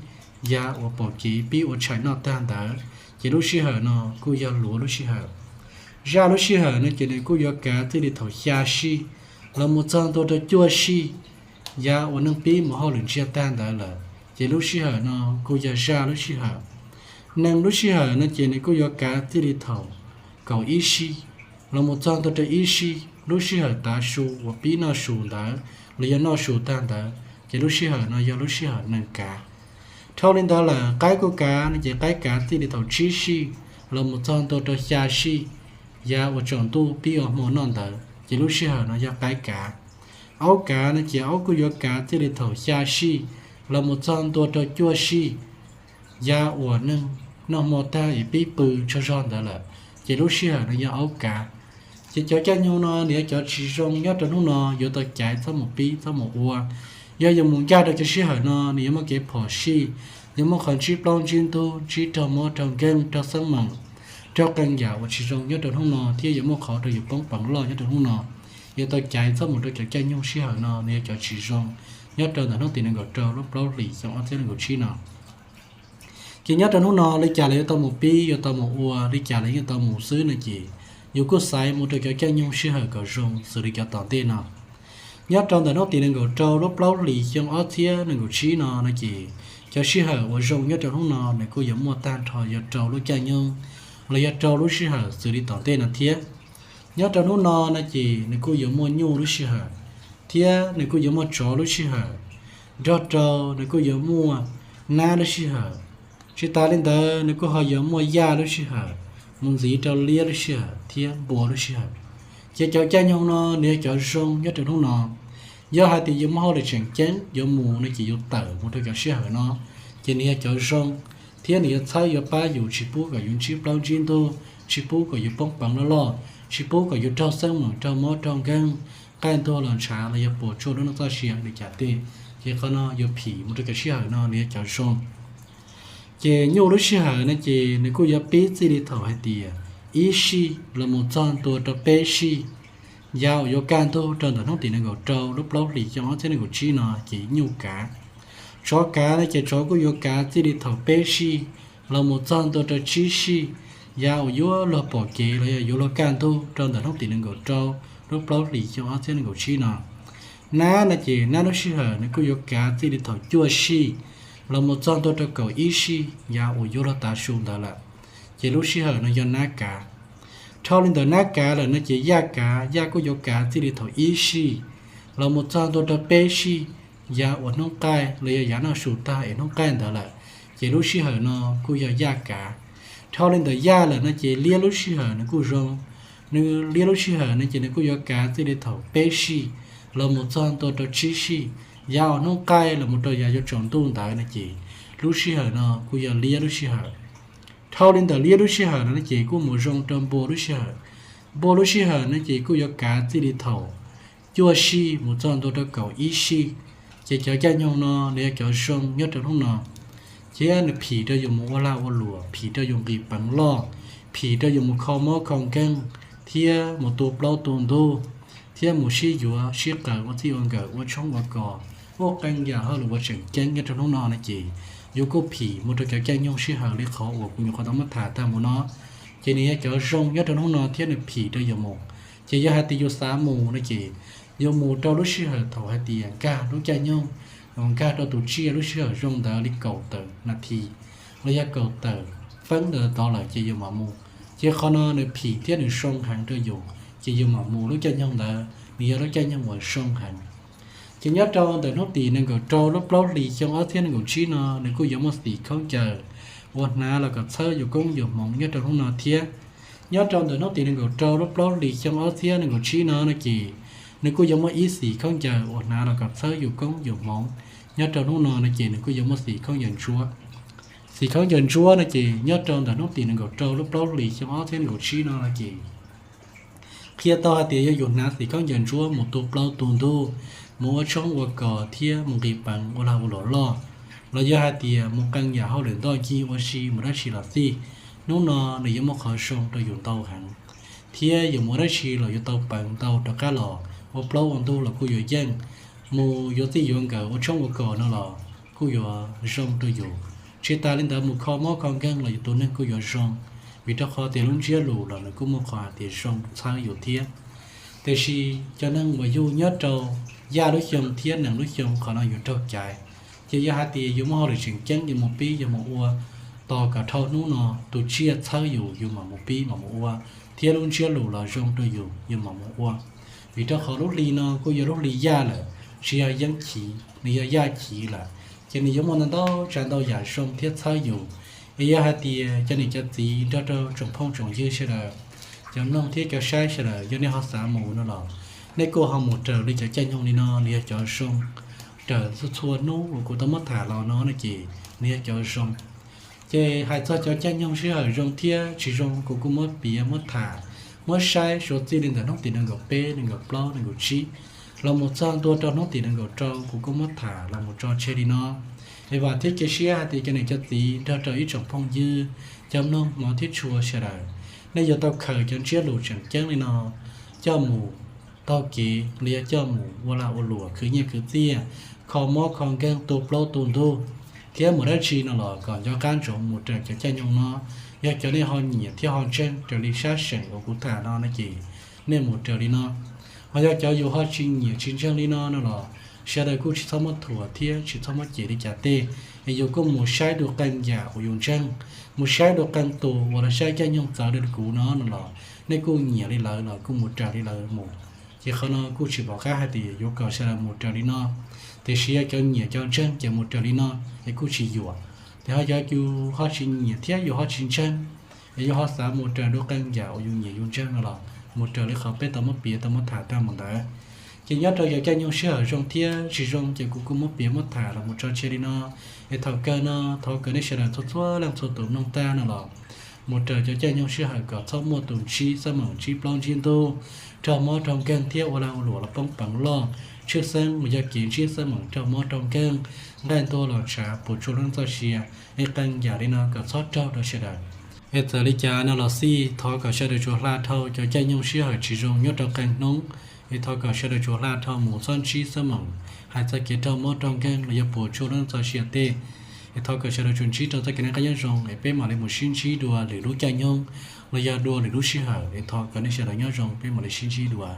yav uas pom kev pib ua tshais noj tag ntawd, ces lub sij hawm no kuj yog luav lub sij hawm. Zaj lub sij hawm no ces nws kuj yuav kav txij li thaum xya sij los mus txog ntua rau cuaj sij yav uas neeg pib mus hauj lwm ntsiag tag ntawd lawm, ces lub sij hawm no kuj yog zaj lub sij hawm. Nees lub sij hawm no ces nws kuj yuav kav txij li thaum kaum ib sij los mus txog ntua rau ib sij, lub sij hawm tav su uas pib noj su ntawd los yog noj su tag ntawd, ces lub sij hawm no yog lub sij hawm nees kav. Dhau li ntawd lawm qaib kuj kav no ces qaib kav txij li thaum tsib sij los mus txog ntua rau xya sij yav uas tsaus ntuj pib ua hmo noj ntawd, ces lub sij hawm no yog qaib kav. Aub kav no ces aub kuj yuav kav txij li thaum xya sij los mus txog ntua rau cuaj sij yav uas neeg noj hmo tag es pib pw tsaug zog ntawd lawm, ces lub sij hawm no yog aub kav. Ces cov caij nyoog no nws yog cov tsis zoo nyob rau hnub no, yuav tau caiv txhob mus pib txhob mus ua. Yog yuav mus ncaj rau cov sij hawm no nws yuav muaj kev phom sij, yuav muaj qhov ntsib plaub ntsib ntug, ntsib raug mob raug nkeeg, raug xeeb meem, raug qee yam uas tsis zoo nyob rau hnub no thiab yuav muaj qhov rau yus poob peev loj nyob rau hnub no. Yuav tau caiv txhob mus rau cov caij nyoog sij hawm no nws yog cov tsis zoo nyob rau ntawm hnub tim nees nkaum rau lub plaub hlis xyoo ob txhiab nees nkaum tsib no. Ces nyob rau hnub no li cas los yuav tau mus pib, yuav tau mus ua, li cas los yeej tau mus xwb no ces yus kuj xaiv mus rau cov caij nyoog sij hawm kom zoo xws li cov tom ntej no. Nyob rau ntawm hnub tim nees nkaum rau lub plaub hlis xyoo ob txhiab nees nkaum tsib no no ces cov sij hawm uas zoo nyob rau hnub no nws kuj yuav muaj tag nrho yog rau lub caij nyoog los yog rau lub sij hawm xws li tom ntej no thiab. Nyob rau hnub no no ces nws kuj yuav muaj nyuj lub sij hawm, thiab nws kuj yuav muaj tsov lub sij hawm, nrog rau nws kuj yuav muaj nab lub sij hawm. Tsis tas li ntawd nws kuj ho yuav muaj yaj lub sij hawm, mus ntxiv rau liab lub sij hawm thiab npua lub sij hawm. Ces cov caij nyoog no nws yog cov zoo nyob rau hnub no. Yog hais tias yus muaj hauj lwm tseem ceeb yuav mus no ces yus tawm mus rau cov sij hawm no, ces nws yog cov zoo, thiab nws yuav txhawb yuav pab yus tsis pub kom yus ntsib plaub ntsib ntug, tsis pub kom yus poob peev loj loj, tsis pub kom yus raug xeeb meem raug mob raug nkeeg, qaij ntuag los ntshav los yog puas tsuaj lub neej txoj sia li cas tej. Ces qhov no yuav phim mus rau cov sij hawm no nws yog cov zoo. Ces nyuj lub sij hawm no ces nws kuj yuav pib txij li thaum hais tias ib sij los mus txog ntua rau peb sij. Yav uas yuav kaj ntug rau ntawm hnub tim nees nkaum rau lub plaub hlis xyoo ob txhiab nees nkaum tsib no ces nyuj kav. Tsov kav no ces tsov kuj yuav kav txij li thaum peb sij los mus txog ntua rau tsib sij. Yav uas yuav luag pom kev los yog yuav luag kaj ntug rau ntawm hnub tim nees nkaum rau lub plaub hlis xyoo ob txhiab nees nkaum tsib no. Nab no ces nab lub sij hawm nws kuj yuav kav txij li thaum cuaj sij los mus txog ntua rau kaum ib sij yav uas yuav luag tav su ntawd lawm, ces lub sij hawm no yog nab kav. Dhau li ntawm nab kav lawm no ces yaj kav, yaj kuj yuav kav txij li thaum ib sij los mus txog ntua rau peb sij yav uas hnub qaij los yog yav noj su tag es hnub qaij ntawd lawm, ces lub sij hawm no kuj yog yaj kav. Dhau li ntawm yaj lawm no ces liab lub sij hawm nws kuj zoo. Nws liab lub sij hawm no ces nws kuj yuav kav txij li thaum peb sij los mus txog ntua rau tsib sij yav uas hnub qaij los mus rau yav yuav tsaus ntuj ntawd no ces lub sij hawm no kuj yog liab lub sij hawm. Dhau li ntawm liab lub sij hawm no ces kuj mus zoo rau npua lub sij hawm. Npua lub sij hawm no ces kuj yuav kav txij li thaum cuaj sij mus txog ntua rau kaum ib sij, ces cov caij nyoog no nws yog cov zoo nyob rau hnub no, thiab nws phim rau yus mus ua lag ua luam, phim rau yus nqis peev loj, phim rau yus mus kho mob kho nkeeg, thiab mus tua plaub tua ntug, thiab mus sib yuav sib qawm ua txij ua nkawm ua tshoob ua kos, ua qee yam hauj lwm uas tseem ceeb nyob rau hnub no no ces yus kuj phim mus rau cov caij nyoog sij hawm li qhov uas kuv nyuam qhuav tau muab tham tag mus no. Ces nws yog cov zoo nyob rau hnub no thiab nws phim rau yus mus. Ces yog hais tias yus xav mus no ces yus mus rau lub sij hawm thaum hais tias nkag lub caij nyoog, nkag rau tus tsiaj lub sij hawm zoo ntawd li kaum tawm nas this los yog kaum tawm feeb ntawd tod lawm ces yus mam mus. Ces qhov no nws phim thiab nws zoo heev rau yus, ces yus mam mus lub caij nyoog ntawd, nws yog lub caij nyoog uas zoo heev. Ces nyob rau ntawm hnub tim nees nkaum rau lub plaub hlis xyoo ob txhiab nees nkaum tsib no nws kuj yuav muaj xim khaub ncaws uas hnav los kom txhawb yus koob yus hmoov nyob rau hnub no thiab. Nyob rau ntawm hnub tim nees nkaum rau lub plaub hlis xyoo ob txhiab nees nkaum tsib no no ces nws kuj yuav muaj ib xim khaub ncaws uas hnav los kom txhawb yus koob yus hmoov nyob rau hnub no no ces nws kuj yuav muaj xim khaub ncaws ntsuab. Xim khaub ncaws ntsuab no ces nyob rau ntawm hnub tim nees nkaum rau lub plaub hlis xyoo ob txhiab nees nkaum tsib no no ces qhia tau hais tias yog yus hnav xim khaub ncaws ntsuab mus tu plaub tu ntug, mus ua tshoob ua kos thiab mus nqis peev ua lag ua luam loj, los yog hais tias mus qee yam hauj lwm ntoj ncig ua si mus dab tsi los xij, hnub no nws yuav muaj qhov zoo rau yus ntau heev, thiab yus mus dab tsi los yuav tau peev ntau rov qab los, ua plaub ua ntug los kuj yuav yeej, mus yuav txij yuav nkawm ua tshoob ua kos no los kuj yuav zoo rau yus. Tsis tas li ntawd mus kho mob kho nkeeg los yus tus neeg kuj yuav zoo, vim rau qhov tias lub ntsiab lus los nws kuj muaj qhov hais tias zoo txhawb yus thiab. Tiam sis cov neeg uas yug nyob rau yaj lub xyoo thiab nees lub xyoo qhov no yus raug caiv. Ces yog hais tias yus muaj hauj lwm tseem ceeb yus mus pib yus mus ua, tos kom dhau hnub no tus tsiaj txhawb yus yus mam mus pib mam mus ua, thiab lub ntsiab lus los zoo rau yus yus mam mus ua. Vim rau qhov lub hli no kuj yog lub hli yaj lawm, tsis yog yeeb chiv, nws yog yaj chiv lawm, ces nws yuav muaj ntau ntau tsav ntau yam zoo thiab txhawb yus. Es yog hais tias cov niam cov txiv nrog rau tsoom phooj tsoom ywg sawv daws, cov mloog thiab cov saib sawv daws yog nej ho xav mus no los nej kuj ho mus raws li cov caij nyoog li no, nws yog cov zoo raws txhua txhua hnub uas kuv tau muab tham los no no ces nws yog cov zoo. Ces hais txog cov caij nyoog sij hawm zoo thiab tsis zoo kuv kuj muab piav muab tham, muab saib suav txij li ntawm hnub tim nees nkaum peb nees nkaum plaub nees nkaum tsib los mus txog ntua rau hnub tim nees nkaum rau kuv kuj muab tham los mus tso tseg li no. Es vam thiab cia siab hais tias cov niam cov txiv nrog rau ib tsoom phooj ywg, cov mloog hmov thiab tshua sawv daws, nej yuav tau khaws cov ntsiab lus tseem ceeb li no coj mus taug kev los yog coj mus ua lag ua luam khwv nyiaj khwv txiaj, kho mob kho nkeeg tu plaub tu ntug, thiab mus dab tsi no los kom nco qab ntsoov mus raws cov caij nyoog no. Yog cov nej ho nyiam thiab ho ntseeg raws li sab seem uas kuv tham no no ces nej mus raws li no. Ho yog cov yus ho tsis nyiam tsis ntseeg li no no los sawv daws kuj tsis txhob muab thuam thiab tsis txhob muab cem li cas tej, es yus kuj mus saib dua qee yam uas yus ntseeg, mus saib dua qee tus uas lawv saib caij nyoog txawv li kuv no no los nej kuj nyiam li lawv los kuj mus raws li lawv mus. Ces qhov no kuj tsis pom qab hais tias yuav kom sawv daws mus raws li no. Tiam sis yog cov nyiam cov ntseeg ces mus raws li no es kuj tsis yuam. Ces ho yog yus ho tsis nyiam thiab yus ho tsis ntseeg, es yus ho xav mus raws dua qee yam uas yus nyiam yus ntseeg no los mus raws li qhov peb tau muab piav tau muab tham tag mus ntawd. Ces nyob rau cov caij nyoog sij hawm zoo thiab tsis zoo ces kuv kuj muab piav muab tham los mus tso tseg li no. Es thaum kawg no thov kom nej sawv daws txhua txhua leej txhua tus mloog tag no los mus raws cov caij nyoog sij hawm kom txhob muaj tus ntsib xab meem ntsib plaub ntsib ntug, raug mob raug nkeeg thiab ua lag ua luam los poob peev loj, tshwj xeeb los yog kev ntsib xab meem raug mob raug nkeeg, nqaij ntuag los ntshav puas tsuaj lub neej txoj sia, es qee yam li no kom txhob raug rau sawv daws. Es txawm li cas no los xij thov kom sawv daws tsuas hla dhau cov caij nyoog sij hawm tsis zoo nyob rau qee hnub. Es thov kom sawv daws tsuas hla dhau mus txhob ntsib xab meem hais txog kev raug mob raug nkeeg los yog puas tsuaj lub neej txoj sia tej. Es thov kom sawv daws tsuas ntsib rau txoj kev noj qab nyob zoo es peb mam li mus sib ntsib dua lwm lub caij nyoog los yog dua lwm lub sij hawm. Es thov kom nej sawv daws nyob zoo, peb mam li sib ntsib dua.